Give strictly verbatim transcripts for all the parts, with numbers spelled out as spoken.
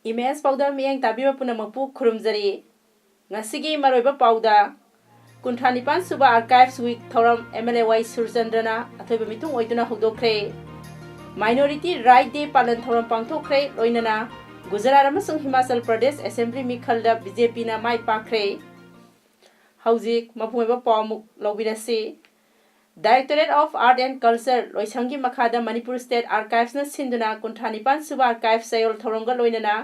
Image ꯄꯥꯎꯗꯝ ꯃꯤꯠꯌꯦꯡ ꯇꯥꯕꯤꯕ ꯄꯨꯝꯅꯃꯛꯄꯨ ꯈꯨꯔꯨꯝꯖꯔꯤ꯫ ꯉꯁꯤꯒꯤ ꯃꯔꯨꯑꯣꯏꯕ ꯄꯥꯎꯗ, ꯀꯨꯟꯊ꯭ꯔꯥ ꯅꯤꯄꯥꯟ ꯁꯨꯕ Archives Week ꯊꯧꯔꯝ ꯑꯦꯝ ꯑꯦꯜ ꯑꯦ ꯋꯥꯏ ꯁꯨꯔꯆꯟꯗ꯭ꯔꯅ ꯑꯊꯣꯏꯕ ꯃꯤꯊꯨꯡ ꯑꯣꯏꯗꯨꯅ ꯍꯧꯗꯣꯛꯈ꯭ꯔꯦ꯫ Minority Right Day ꯄꯥꯂꯟ ꯊꯧꯔꯝ ꯄꯥꯡꯊꯣꯛꯈ꯭ꯔꯦ꯫ ꯂꯣꯏꯅꯅ ꯒꯨꯖꯔꯥꯠ ꯑꯃꯁꯨꯡ ꯍꯤꯃꯥꯆꯜ ꯄ꯭ꯔꯗꯦꯁ ꯑꯦꯁꯦꯝꯕ꯭ꯂꯤ ꯃꯤꯈꯜꯗ ꯕꯤ ꯖꯦ ꯄꯤꯅ ꯃꯥꯏ ꯄꯥꯛꯈ꯭ꯔꯦ꯫ ꯍꯧꯖꯤꯛ ꯃꯄꯨꯡ ꯑꯣꯏꯕ ꯄꯥꯎ ꯑꯃꯨꯛ ꯂꯧꯕꯤꯔꯁꯤ꯫ Directorate of Art and Culture ꯂꯣꯏꯁꯪꯒꯤ ꯃꯈꯥꯗ ꯃꯅꯤꯄꯨꯔ State Archives ꯅ ꯁꯤꯟꯗꯨꯅ ꯀꯨꯟꯊ꯭ꯔꯥ ꯅꯤꯄꯥꯟ ꯁꯨꯕ Archives ꯆꯌꯣꯜ ꯊꯧꯔꯝꯒ ꯂꯣꯏꯅꯅ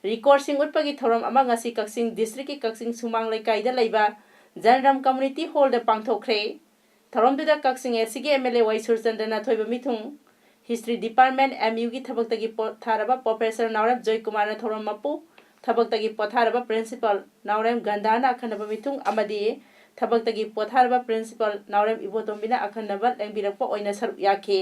ꯔꯤꯀꯣꯔꯗꯁꯤꯡ ꯎꯠꯄꯒꯤ ꯊꯧꯔꯝ ꯑꯃ ꯉꯁꯤ ꯀꯛꯆꯤꯡ ꯗꯤꯁꯇ꯭ꯔꯤꯛꯀꯤ ꯀꯛꯆꯤꯡ ꯁꯨꯃꯥꯡ ꯂꯩꯀꯥꯏꯗ ꯂꯩꯕ ꯖꯟꯔꯝ ꯀꯝꯃ꯭ꯌꯨꯅꯤꯇꯤ ꯍꯣꯜꯗ ꯄꯥꯡꯊꯣꯛꯈ꯭ꯔꯦ꯫ ꯊꯧꯔꯝꯗꯨꯗ ꯀꯛꯆꯤꯡ ꯑꯦ ꯁꯤꯒꯤ ꯑꯦꯝ ꯑꯦꯜ ꯑꯦ ꯋꯥꯏ ꯁꯨꯔꯆꯟꯗ꯭ꯔꯅ ꯑꯊꯣꯏꯕ ꯃꯤꯊꯨꯡ, ꯍꯤꯁꯇ꯭ꯔꯤ ꯗꯤꯄꯥꯔꯠꯃꯦꯟꯠ ꯑꯦꯝ ꯌꯨꯒꯤ ꯊꯕꯛꯇꯒꯤ ꯄꯣꯊꯥꯔꯕ ꯄ꯭ꯔꯣꯐꯦꯁꯔ ꯅꯥꯎꯔꯦꯝ ꯖꯣꯏꯀꯨꯃꯥꯔꯅ ꯊꯧꯔꯝ ꯃꯄꯨ, ꯊꯕꯛꯇꯒꯤ ꯄꯣꯊꯥꯔꯕ ꯄ꯭ꯔꯤꯟꯁꯤꯄꯥꯜ ꯅꯥꯎꯔꯦꯝ ꯒꯟꯙꯥꯔꯅ ꯑꯈꯟꯅꯕ ꯃꯤꯊꯨꯡ ꯑꯃꯗꯤ ꯊꯕꯛꯇꯒꯤ ꯄꯣꯊꯥꯔꯕ ꯄ꯭ꯔꯤꯟꯁꯤꯄꯥꯜ ꯅꯥꯎꯔꯦꯝ ꯏꯕꯣꯇꯣꯝꯕꯤꯅ ꯑꯈꯟꯅꯕ ꯂꯦꯡꯕꯤꯔꯛꯄ ꯑꯣꯏꯅ ꯁꯔꯨꯛ ꯌꯥꯈꯤ꯫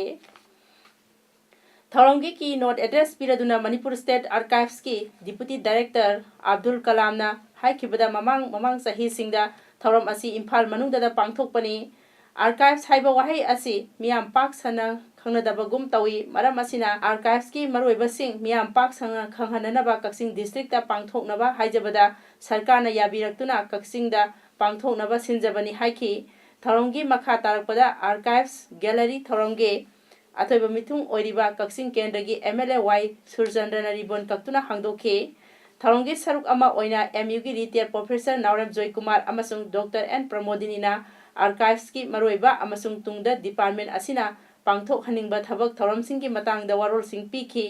ꯊꯧꯔꯝꯒꯤ ꯀꯤ ꯅꯣꯠ ꯑꯦꯗ꯭ꯔꯦꯁ ꯄꯤꯔꯗꯨꯅ ꯃꯅꯤꯄꯨꯔ ꯁ꯭ꯇꯦꯠ ꯑꯥꯔꯀꯥꯏꯚꯁꯀꯤ ꯗꯤꯄꯨꯇꯤ ꯗꯥꯏꯔꯦꯛꯇꯔ ꯑꯕꯗꯨꯜ ꯀꯂꯥꯝꯅ ꯍꯥꯏꯈꯤꯕꯗ, ꯃꯃꯥꯡ ꯃꯃꯥꯡ ꯆꯍꯤꯁꯤꯡꯗ ꯊꯧꯔꯝ ꯑꯁꯤ ꯏꯝꯐꯥꯜ ꯃꯅꯨꯡꯗꯗ ꯄꯥꯡꯊꯣꯛꯄꯅꯤ꯫ ꯑꯥꯔꯀꯥꯏꯚꯁ ꯍꯥꯏꯕ ꯋꯥꯍꯩ ꯑꯁꯤ ꯃꯤꯌꯥꯝ ꯄꯥꯛ ꯁꯟꯅ ꯈꯪꯅꯗꯕꯒꯨꯝ ꯇꯧꯏ꯫ ꯃꯔꯝ ꯑꯁꯤꯅ ꯑꯥꯔꯀꯥꯏꯚꯁꯀꯤ ꯃꯔꯨꯑꯣꯏꯕꯁꯤꯡ ꯃꯤꯌꯥꯝ ꯄꯥꯛ ꯁꯟꯅ ꯈꯪꯍꯟꯅꯅꯕ ꯀꯛꯆꯤꯡ ꯗꯤꯁꯇ꯭ꯔꯤꯛꯇ ꯄꯥꯡꯊꯣꯛꯅꯕ ꯍꯥꯏꯖꯕꯗ ꯁꯔꯀꯥꯔꯅ ꯌꯥꯕꯤꯔꯛꯇꯨꯅ ꯀꯛꯆꯤꯡꯗ ꯄꯥꯡꯊꯣꯛꯅꯕ ꯁꯤꯟꯖꯕꯅꯤ ꯍꯥꯏꯈꯤ꯫ ꯊꯧꯔꯝꯒꯤ ꯃꯈꯥ ꯇꯥꯔꯛꯄꯗ ꯑꯥꯔꯀꯥꯏꯚꯁ ꯒꯦꯂꯔꯤ ꯊꯧꯔꯝꯒꯤ ꯑꯊꯣꯏꯕ ꯃꯤꯊꯨꯡ ꯑꯣꯏꯔꯤꯕ ꯀꯛꯆꯤꯡ ꯀꯦꯟꯗ꯭ꯔꯒꯤ ꯑꯦꯝ ꯑꯦꯜ ꯑꯦ ꯋꯥꯏ ꯁꯨꯔꯆꯟꯗ꯭ꯔꯅ ꯔꯤꯕꯣꯟ ꯀꯛꯇꯨꯅ ꯍꯥꯡꯗꯣꯛꯈꯤ꯫ ꯊꯧꯔꯝꯒꯤ ꯁꯔꯨꯛ ꯑꯃ ꯑꯣꯏꯅ ꯑꯦꯝ ꯌꯨꯒꯤ ꯔꯤꯇꯥꯌꯔ ꯄ꯭ꯔꯣꯐꯦꯁꯔ ꯅꯥꯎꯔꯦꯝ ꯖꯣꯏꯀꯨꯃꯥꯔ ꯑꯃꯁꯨꯡ ꯗꯣꯛꯇꯔ ꯑꯦꯟ ꯄ꯭ꯔꯃꯣꯗꯤꯅꯤꯅ ꯑꯥꯔꯀꯥꯏꯚꯁꯀꯤ ꯃꯔꯨꯑꯣꯏꯕ ꯑꯃꯁꯨꯡ ꯇꯨꯡꯗ ꯗꯤꯄꯥꯔꯠꯃꯦꯟꯠ ꯑꯁꯤꯅ ꯄꯥꯡꯊꯣꯛꯍꯟꯅꯤꯡꯕ ꯊꯕꯛ ꯊꯧꯔꯝꯁꯤꯡꯒꯤ ꯃꯇꯥꯡꯗ ꯋꯥꯔꯣꯜꯁꯤꯡ ꯄꯤꯈꯤ꯫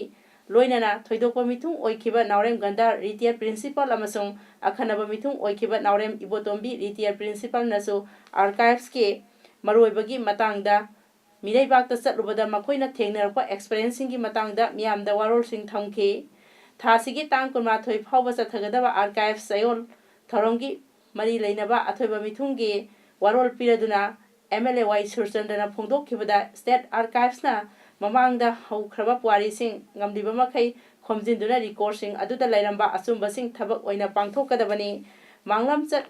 ꯂꯣꯏꯅꯅ ꯊꯣꯏꯗꯣꯛꯄ ꯃꯤꯊꯨꯡ ꯑꯣꯏꯈꯤꯕ ꯅꯥꯎꯔꯦꯝ ꯒꯟꯙꯥꯔ ꯔꯤꯇꯥꯌꯔ ꯄ꯭ꯔꯤꯟꯁꯤꯄꯥꯜ ꯑꯃꯁꯨꯡ ꯑꯈꯟꯅꯕ ꯃꯤꯊꯨꯡ ꯑꯣꯏꯈꯤꯕ ꯅꯥꯎꯔꯦꯝ ꯏꯕꯣꯇꯣꯝꯕꯤ ꯔꯤꯇꯥꯌꯔ ꯄ꯭ꯔꯤꯟꯁꯤꯄꯥꯜꯅꯁꯨ ꯑꯥꯔꯀꯥꯏꯚꯁꯀꯤ ꯃꯔꯨꯑꯣꯏꯕꯒꯤ ꯃꯇꯥꯡꯗ ꯃꯤꯔꯩꯕꯥꯛꯇ ꯆꯠꯂꯨꯕꯗ ꯃꯈꯣꯏꯅ ꯊꯦꯡꯅꯔꯛꯄ ꯑꯦꯛꯁꯄꯔꯤꯌꯦꯟꯁꯁꯤꯡꯒꯤ ꯃꯇꯥꯡꯗ ꯃꯤꯌꯥꯝꯗ ꯋꯥꯔꯣꯜꯁꯤꯡ ꯊꯝꯈꯤ꯫ ꯊꯥꯁꯤꯒꯤ ꯇꯥꯡ ꯀꯨꯟꯃꯥꯊꯣꯏ ꯐꯥꯎꯕ ꯆꯠꯊꯒꯗꯕ ꯑꯥꯔꯀꯥꯏꯚꯁ ꯆꯌꯣꯜ ꯊꯧꯔꯝꯒꯤ ꯃꯔꯤ ꯂꯩꯅꯕ ꯑꯊꯣꯏꯕ ꯃꯤꯊꯨꯡꯒꯤ ꯋꯥꯔꯣꯜ ꯄꯤꯔꯗꯨꯅ ꯑꯦꯝ ꯑꯦꯜ ꯑꯦ ꯋꯥꯏ ꯁꯨꯔꯆꯟꯗ꯭ꯔꯅ ꯐꯣꯡꯗꯣꯛꯈꯤꯕꯗ, ꯁ꯭ꯇꯦꯠ ꯑꯥꯔꯀꯥꯏꯚꯁꯅ ꯃꯃꯥꯡꯗ ꯍꯧꯈ꯭ꯔꯕ ꯄꯨꯋꯥꯔꯤꯁꯤꯡ ꯉꯝꯂꯤꯕ ꯃꯈꯩ ꯈꯣꯝꯖꯤꯟꯗꯨꯅ ꯔꯦꯀꯣꯔꯗꯁꯤꯡ ꯑꯗꯨꯗ ꯂꯩꯔꯝꯕ ꯑꯆꯨꯝꯕꯁꯤꯡ ꯊꯕꯛ ꯑꯣꯏꯅ ꯄꯥꯡꯊꯣꯛꯀꯗꯕꯅꯤ꯫ ꯃꯥꯡꯂꯝꯆꯠ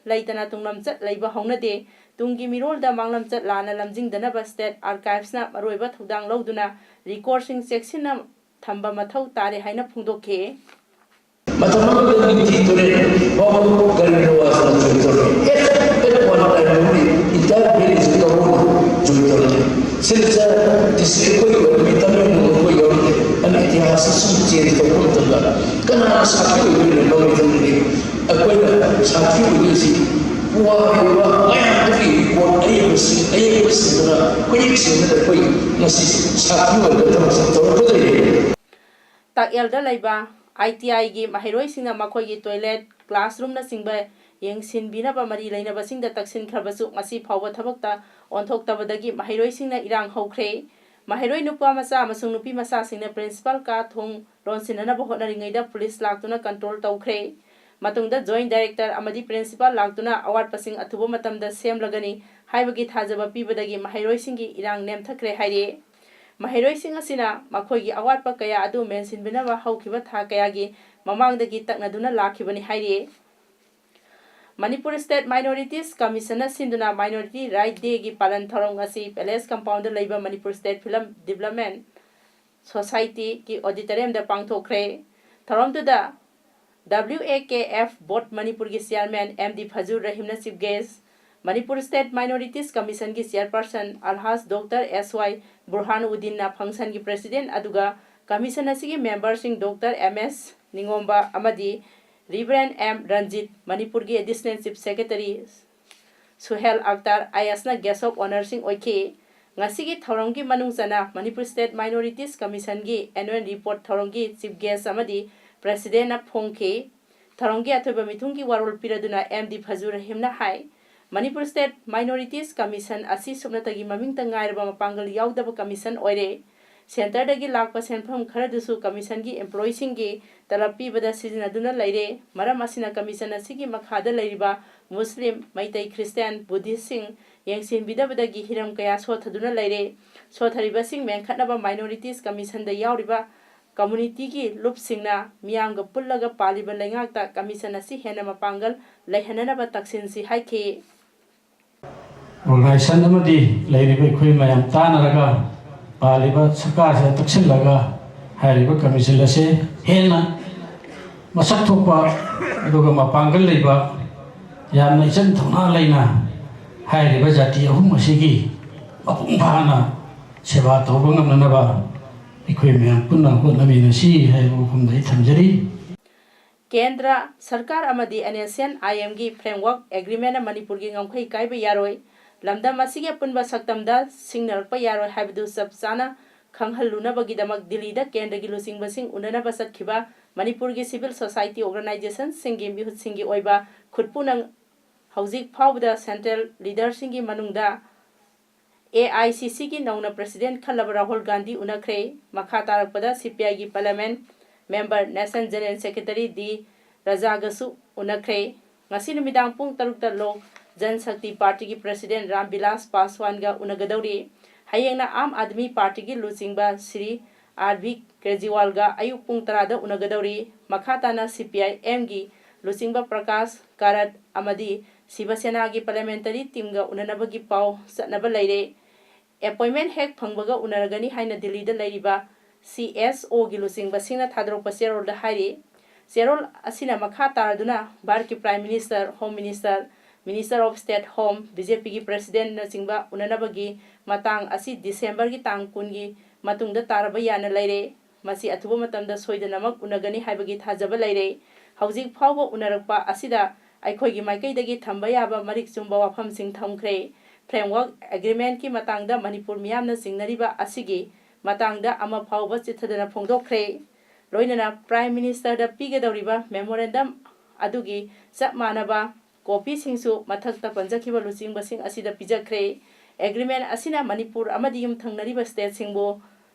ꯂꯩꯇꯅ ꯇꯨꯡꯂꯝꯆꯠ ꯂꯩꯕ ꯍꯧꯅꯗꯦ꯫ ꯇꯨꯡꯒꯤ ꯃꯤꯔꯣꯜꯗ ꯃꯥꯡꯂꯝꯆꯠ ꯂꯥꯟꯅ ꯂꯝꯖꯤꯡꯗꯅꯕ ꯁ꯭ꯇꯦꯠ ꯑꯥꯔꯀꯥꯏꯚꯁꯅ ꯃꯔꯨꯑꯣꯏꯕ ꯊꯧꯗꯥꯡ ꯂꯧꯗꯨꯅ ꯔꯦꯀꯣꯔꯗꯁꯤꯡ ꯆꯦꯛꯁꯤꯟꯅ ꯊꯝꯕ ꯃꯊꯧ ꯇꯥꯔꯦ ꯍꯥꯏꯅ ꯐꯣꯡꯗꯣꯛꯈꯤ꯫ ꯃꯇꯝ ꯑꯃꯗ ꯅꯤꯡꯊꯤ ꯇꯨꯔꯦꯜ ꯐꯥꯎꯕ ꯒꯔꯤꯕ ꯅꯋꯥꯖꯅ ꯖꯣꯏ ꯇꯧꯔꯝꯃꯤ꯫ At, at one time only, entire village ꯀꯧꯔꯒ ꯖꯣꯏ ꯇꯧꯔꯝꯃꯤ꯫ ꯁꯤꯜꯆꯔ district ꯑꯩꯈꯣꯏꯒꯤ ꯑꯣꯏꯔꯝꯃꯤ, ꯇꯃꯦꯡꯂꯣꯡ ꯑꯩꯈꯣꯏ ꯌꯧꯔꯝꯃꯤ꯫ ꯑꯗꯨꯅ ꯏꯇꯤꯍꯥꯁꯁꯤ ꯁꯨꯝ change ꯇꯧꯕ ꯃꯇꯝꯗ ꯀꯅꯥꯅ ꯁꯥꯈꯤ ꯑꯣꯏꯗꯣꯏꯅꯣ? ꯃꯇꯝꯗꯨꯗꯤ ꯑꯩꯈꯣꯏꯅ ꯁꯥꯈꯤ ꯑꯣꯏꯗꯣꯏꯁꯤ ꯄꯨꯋꯥꯔꯤꯒꯤ ꯑꯣꯏꯕ ꯃꯌꯥꯝꯗꯒꯤ report ꯑꯌꯦꯡꯕꯁꯤꯡ, ꯑꯌꯦꯡꯕꯁꯤꯡꯗꯨꯅ ꯈꯨꯌꯦꯛ ꯁꯦꯡꯅ ꯑꯩꯈꯣꯏ ꯉꯁꯤ ꯁꯥꯈꯤ ꯑꯣꯏꯕ ꯊꯕꯛꯁꯤ ꯇꯧꯔꯛꯀꯗꯣꯏꯅꯤ꯫ ꯇꯥꯛꯌꯦꯜꯗ ꯂꯩꯕ ꯑꯥꯏ ꯇꯤ ꯑꯥꯏꯒꯤ ꯃꯍꯩꯔꯣꯏꯁꯤꯡꯅ ꯃꯈꯣꯏꯒꯤ toilet, classroomꯅꯆꯤꯡꯕ ꯌꯦꯡꯁꯤꯟꯕꯤꯅꯕ ꯃꯔꯤ ꯂꯩꯅꯕꯁꯤꯡꯗ ꯇꯛꯁꯤꯟꯈ꯭ꯔꯕꯁꯨ, ꯉꯁꯤ ꯐꯥꯎꯕ ꯊꯕꯛꯇ ꯑꯣꯟꯊꯣꯛꯇꯕꯗꯒꯤ ꯃꯍꯩꯔꯣꯏꯁꯤꯡꯅ ꯏꯔꯥꯡ ꯍꯧꯈ꯭ꯔꯦ꯫ ꯃꯍꯩꯔꯣꯏ ꯅꯨꯄꯥ ꯃꯆꯥ ꯑꯃꯁꯨꯡ ꯅꯨꯄꯤ ꯃꯆꯥꯁꯤꯡꯅ principal ꯀꯥ ꯊꯣꯡ ꯂꯣꯟꯁꯤꯟꯅꯅꯕ ꯍꯣꯠꯅꯔꯤꯉꯩꯗ ꯄꯨꯂꯤꯁ ꯂꯥꯛꯇꯨꯅ control ꯇꯧꯈ꯭ꯔꯦ꯫ ꯃꯇꯨꯡꯗ joint director ꯑꯃꯗꯤ principal ꯂꯥꯛꯇꯨꯅ ꯑꯋꯥꯠꯄꯁꯤꯡ ꯑꯊꯨꯕ ꯃꯇꯝꯗ ꯁꯦꯝꯂꯒꯅꯤ ꯍꯥꯏꯕꯒꯤ ꯊꯥꯖꯕ ꯄꯤꯕꯗꯒꯤ ꯃꯍꯩꯔꯣꯏꯁꯤꯡꯒꯤ ꯏꯔꯥꯡ ꯅꯦꯝꯊꯈ꯭ꯔꯦ ꯍꯥꯏꯔꯤ꯫ ꯃꯍꯩꯔꯣꯏꯁꯤꯡ ꯑꯁꯤꯅ ꯃꯈꯣꯏꯒꯤ ꯑꯋꯥꯠꯄ ꯀꯌꯥ ꯑꯗꯨ ꯃꯦꯟꯁꯤꯟꯕꯤꯅꯕ ꯍꯧꯈꯤꯕ ꯊꯥ ꯀꯌꯥꯒꯤ ꯃꯃꯥꯡꯗꯒꯤ ꯇꯛꯅꯗꯨꯅ ꯂꯥꯛꯈꯤꯕꯅꯤ ꯍꯥꯏꯔꯤ꯫ ꯃꯅꯤꯄꯨꯔ State Minorities Commissionꯅ ꯁꯤꯟꯗꯨꯅ Minority Right Dayꯒꯤ ꯄꯥꯂꯟ ꯊꯧꯔꯝ ꯉꯁꯤ Palace Compoundꯗ ꯂꯩꯕ ꯃꯅꯤꯄꯨꯔ State Film Development Societyꯒꯤ auditoriumꯗ ꯄꯥꯡꯊꯣꯛꯈ꯭ꯔꯦ꯫ ꯊꯧꯔꯝꯗꯨꯗ W A K F Board ꯃꯅꯤꯄꯨꯔꯒꯤ chairman M D ꯐꯖꯨꯔ ꯔꯍꯤꯝꯅ chief guest, Manipur State Minorities Commissionꯒꯤ chairperson Alhaj doctor S Y ꯕꯨꯔꯍꯥꯟꯎꯗꯤꯟꯅ functionꯒꯤ president ꯑꯗꯨꯒ commission ꯑꯁꯤꯒꯤ memberꯁꯤꯡ ꯗꯣꯛꯇꯔ ꯑꯦꯝ ꯑꯦꯁ ꯅꯤꯉꯣꯝꯕ ꯑꯃꯗꯤ Reverend M ꯔꯟꯖꯤꯠ, ꯃꯅꯤꯄꯨꯔꯒꯤ additional chief secretary Suhel Akhtar I ꯑꯦꯁꯅ guest of honourꯁꯤꯡ ꯑꯣꯏꯈꯤ꯫ ꯉꯁꯤꯒꯤ ꯊꯧꯔꯝꯒꯤ ꯃꯅꯨꯡ ꯆꯟꯅ Manipur State Minorities Commissionꯒꯤ annual report ꯊꯧꯔꯝꯒꯤ chief guest ꯑꯃꯗꯤ presidentꯅ ꯐꯣꯡꯈꯤ꯫ ꯊꯧꯔꯝꯒꯤ ꯑꯊꯣꯏꯕ ꯃꯤꯊꯨꯡꯒꯤ ꯋꯥꯔꯣꯜ ꯄꯤꯔꯗꯨꯅ M D ꯐꯖꯨꯔ ꯔꯍꯤꯝꯅ ꯍꯥꯏ, ꯃꯅꯤꯄꯨꯔ State Minorities Commission ꯑꯁꯤ ꯁꯨꯞꯅꯇꯒꯤ ꯃꯃꯤꯡꯇ ꯉꯥꯏꯔꯕ ꯃꯄꯥꯡꯒꯜ ꯌꯥꯎꯗꯕ commission ꯑꯣꯏꯔꯦ꯫ ꯁꯦꯟꯇꯔꯗꯒꯤ ꯂꯥꯛꯄ ꯁꯦꯟꯐꯝ ꯈꯔꯗꯨꯁꯨ ꯀꯃꯤꯁꯟꯒꯤ ꯏꯝꯄ꯭ꯂꯣꯌꯤꯁꯤꯡꯒꯤ ꯇꯂꯕ ꯄꯤꯕꯗ ꯁꯤꯖꯤꯟꯅꯗꯨꯅ ꯂꯩꯔꯦ꯫ ꯃꯔꯝ ꯑꯁꯤꯅ ꯀꯃꯤꯁꯟ ꯑꯁꯤꯒꯤ ꯃꯈꯥꯗ ꯂꯩꯔꯤꯕ ꯃꯨꯁꯂꯤꯝ, ꯃꯩꯇꯩ, ꯈ꯭ꯔꯤꯁꯇꯤꯌꯥꯟ, ꯕꯨꯙꯤꯁꯁꯤꯡ ꯌꯦꯡꯁꯤꯟꯕꯤꯗꯕꯗꯒꯤ ꯍꯤꯔꯝ ꯀꯌꯥ ꯁꯣꯠꯊꯗꯨꯅ ꯂꯩꯔꯦ꯫ ꯁꯣꯠꯊꯔꯤꯕꯁꯤꯡ ꯃꯦꯟꯈꯠꯅꯕ ꯃꯥꯏꯅꯣꯔꯤꯇꯤꯁ ꯀꯃꯤꯁꯟꯗ ꯌꯥꯎꯔꯤꯕ ꯀꯝꯃꯨꯅꯤꯇꯤꯒꯤ ꯂꯨꯞꯁꯤꯡꯅ ꯃꯤꯌꯥꯝꯒ ꯄꯨꯜꯂꯒ ꯄꯥꯜꯂꯤꯕ ꯂꯩꯉꯥꯛꯇ ꯀꯃꯤꯁꯟ ꯑꯁꯤ ꯍꯦꯟꯅ ꯃꯄꯥꯡꯒꯜ ꯂꯩꯍꯟꯅꯅꯕ ꯇꯛꯁꯤꯟꯁꯤ ꯍꯥꯏꯈꯤ꯫ ꯑꯣꯔꯒꯅꯥꯏꯖꯦꯁꯟ ꯑꯃꯗꯤ ꯂꯩꯔꯤꯕ ꯑꯩꯈꯣꯏ ꯃꯌꯥꯝ ꯇꯥꯟꯅꯔꯒ ꯄꯥꯜꯂꯤꯕ ꯁꯔꯀꯥꯔꯁꯤꯗ ꯇꯛꯁꯤꯜꯂꯒ ꯍꯥꯏꯔꯤꯕ ꯀꯃꯤꯁꯟ ꯑꯁꯦ ꯍꯦꯟꯅ ꯃꯁꯛ ꯊꯣꯛꯄ ꯑꯗꯨꯒ ꯃꯄꯥꯡꯒꯜ ꯂꯩꯕ, ꯌꯥꯝꯅ ꯏꯆꯪ ꯊꯧꯅꯥ ꯂꯩꯅ ꯍꯥꯏꯔꯤꯕ ꯖꯥꯇꯤ ꯑꯍꯨꯝ ꯑꯁꯤꯒꯤ ꯃꯄꯨꯡ ꯐꯥꯅ ꯁꯦꯕꯥ ꯇꯧꯕ ꯉꯝꯅꯅꯕ ꯑꯩꯈꯣꯏ ꯃꯌꯥꯝ ꯄꯨꯟꯅ ꯍꯣꯠꯅꯃꯤꯟꯅꯁꯤ ꯍꯥꯏꯕ ꯋꯥꯐꯝꯗ ꯑꯩ ꯊꯝꯖꯔꯤ꯫ ꯀꯦꯟꯗ꯭ꯔ ꯁꯔꯀꯥꯔ ꯑꯃꯗꯤ ꯑꯦꯟ ꯑꯦꯁ ꯑꯦꯟ ꯑꯥꯏ ꯑꯦꯝꯒꯤ ꯐ꯭ꯔꯦꯝꯋꯥꯔꯛ ꯑꯦꯒ꯭ꯔꯤꯃꯦꯟꯅ ꯃꯅꯤꯄꯨꯔꯒꯤ ꯉꯝꯈꯩ ꯀꯥꯏꯕ ꯌꯥꯔꯣꯏ, ꯂꯝꯗꯝ ꯑꯁꯤꯒꯤ ꯑꯄꯨꯟꯕ ꯁꯛꯇꯝꯗ ꯁꯤꯡꯅꯔꯛꯄ ꯌꯥꯔꯣꯏ ꯍꯥꯏꯕꯗꯨ ꯆꯞ ꯆꯥꯅ ꯈꯪꯍꯜꯂꯨꯅꯕꯒꯤꯗꯃꯛ ꯗꯤꯜꯂꯤꯗ ꯀꯦꯟꯗ꯭ꯔꯒꯤ ꯂꯨꯆꯤꯡꯕꯁꯤꯡ ꯎꯅꯅꯕ ꯆꯠꯈꯤꯕ ꯃꯅꯤꯄꯨꯔꯒꯤ ꯁꯤꯚꯤꯜ ꯁꯣꯁꯥꯏꯇꯤ ꯑꯣꯔꯒꯅꯥꯏꯖꯦꯁꯟꯁꯤꯡꯒꯤ ꯃꯤꯍꯨꯠꯁꯤꯡꯒꯤ ꯑꯣꯏꯕ ꯈꯨꯠꯄꯨꯅ ꯍꯧꯖꯤꯛ ꯐꯥꯎꯕꯗ ꯁꯦꯟꯇ꯭ꯔꯦꯜ ꯂꯤꯗꯔꯁꯤꯡꯒꯤ ꯃꯅꯨꯡꯗ ꯑꯦ ꯑꯥꯏ ꯁꯤ ꯁꯤꯒꯤ ꯅꯧꯅ ꯄ꯭ꯔꯦꯁꯤꯗꯦꯟꯠ ꯈꯜꯂꯕ ꯔꯥꯍꯨꯜ ꯒꯥꯟꯙꯤ ꯎꯅꯈ꯭ꯔꯦ꯫ ꯃꯈꯥ ꯇꯥꯔꯛꯄꯗ ꯁꯤ ꯄꯤ ꯑꯥꯏꯒꯤ parliament member, national general secretary D ꯔꯥꯖꯥꯒꯁꯨ ꯎꯅꯈ꯭ꯔꯦ꯫ ꯉꯁꯤ ꯅꯨꯃꯤꯗꯥꯡ ꯄꯨꯡ ꯇꯔꯨꯛꯇ ꯂꯣꯛ ꯖꯟ ꯁꯛꯇꯤ ꯄꯥꯔꯇꯤꯒꯤ ꯄ꯭ꯔꯦꯁꯤꯗꯦꯟꯠ ꯔꯥꯝ ꯕꯤꯂꯥꯁ ꯄꯥꯁꯋꯥꯟꯒ ꯎꯅꯒꯗꯧꯔꯤ꯫ ꯍꯌꯦꯡꯅ ꯑꯥꯝ ꯑꯥꯗꯃꯤ ꯄꯥꯔꯇꯤꯒꯤ ꯂꯨꯆꯤꯡꯕ ꯁ꯭ꯔꯤ ꯑꯥꯔꯕꯤꯟꯗ ꯀꯦꯖ꯭ꯔꯤꯋꯥꯜꯒ ꯑꯌꯨꯛ ꯄꯨꯡ ꯇꯔꯥꯗ ꯎꯅꯒꯗꯧꯔꯤ꯫ ꯃꯈꯥ ꯇꯥꯅ ꯁꯤ ꯄꯤ ꯑꯥꯏ ꯑꯦꯝꯒꯤ ꯂꯨꯆꯤꯡꯕ ꯄ꯭ꯔꯀꯥꯁ ꯀꯥꯔꯥꯠ ꯑꯃꯗꯤ ꯁꯤꯕ ꯁꯦꯅꯥꯒꯤ ꯄꯥꯔꯂꯤꯌꯥꯃꯦꯟꯇꯔꯤ ꯇꯤꯝꯒ ꯎꯅꯅꯕꯒꯤ ꯄꯥꯎ ꯆꯠꯅꯕ ꯂꯩꯔꯦ꯫ ꯑꯦꯄꯣꯏꯟꯃꯦꯟꯠ ꯍꯦꯛ ꯐꯪꯕꯒ ꯎꯅꯔꯒꯅꯤ ꯍꯥꯏꯅ ꯗꯤꯜꯂꯤꯗ ꯂꯩꯔꯤꯕ ꯁꯤ ꯑꯦꯁ ꯑꯣꯒꯤ ꯂꯨꯆꯤꯡꯕꯁꯤꯡꯅ ꯊꯥꯗꯣꯔꯛꯄ ꯆꯦꯔꯣꯜꯗ ꯍꯥꯏꯔꯤ꯫ ꯆꯦꯔꯣꯜ ꯑꯁꯤꯅ ꯃꯈꯥ ꯇꯥꯔꯗꯨꯅ ꯚꯥꯔꯠꯀꯤ prime minister, home minister, minister of state home, B J ꯄꯤꯒꯤ ꯄ꯭ꯔꯦꯁꯤꯗꯦꯟꯠꯅꯆꯤꯡꯕ ꯎꯅꯅꯕꯒꯤ ꯃꯇꯥꯡ ꯑꯁꯤ ꯗꯤꯁꯦꯝꯕꯔꯒꯤ ꯇꯥꯡ ꯀꯨꯟꯒꯤ ꯃꯇꯨꯡꯗ ꯇꯥꯔꯕ ꯌꯥꯅ ꯂꯩꯔꯦ꯫ ꯃꯁꯤ ꯑꯊꯨꯕ ꯃꯇꯝꯗ ꯁꯣꯏꯗꯅꯃꯛ ꯎꯅꯒꯅꯤ ꯍꯥꯏꯕꯒꯤ ꯊꯥꯖꯕ ꯂꯩꯔꯦ꯫ ꯍꯧꯖꯤꯛ ꯐꯥꯎꯕ ꯎꯅꯔꯛꯄ ꯑꯁꯤꯗ ꯑꯩꯈꯣꯏꯒꯤ ꯃꯥꯏꯀꯩꯗꯒꯤ ꯊꯝꯕ ꯌꯥꯕ ꯃꯔꯤꯛ ꯆꯨꯝꯕ ꯋꯥꯐꯝꯁꯤꯡ ꯊꯝꯈ꯭ꯔꯦ꯫ ꯐ꯭ꯔꯦꯝꯋꯥꯔꯛ ꯑꯦꯒ꯭ꯔꯤꯃꯦꯟꯠꯀꯤ ꯃꯇꯥꯡꯗ ꯃꯅꯤꯄꯨꯔ ꯃꯤꯌꯥꯝꯅ ꯆꯤꯡꯅꯔꯤꯕ ꯑꯁꯤꯒꯤ ꯃꯇꯥꯡꯗ ꯑꯃ ꯐꯥꯎꯕ ꯆꯤꯠꯊꯗꯅ ꯐꯣꯡꯗꯣꯛꯈ꯭ꯔꯦ꯫ ꯂꯣꯏꯅꯅ ꯄ꯭ꯔꯥꯏꯝ ꯃꯤꯅꯤꯁꯇꯔꯗ ꯄꯤꯒꯗꯧꯔꯤꯕ ꯃꯦꯃꯣꯔꯦꯟꯗꯝ ꯑꯗꯨꯒꯤ ꯆꯞ ꯃꯥꯟꯅꯕ ꯀꯣꯄꯤꯁꯤꯡꯁꯨ ꯃꯊꯛꯇ ꯄꯟꯖꯈꯤꯕ ꯂꯨꯆꯤꯡꯕꯁꯤꯡ ꯑꯁꯤꯗ ꯄꯤꯖꯈ꯭ꯔꯦ꯫ ꯑꯦꯒ꯭ꯔꯤꯃꯦꯟꯠ ꯑꯁꯤꯅ ꯃꯅꯤꯄꯨꯔ ꯑꯃꯗꯤ ꯌꯨꯝꯊꯪꯅꯔꯤꯕ ꯁ꯭ꯇꯦꯠꯁꯤꯡꯕꯨ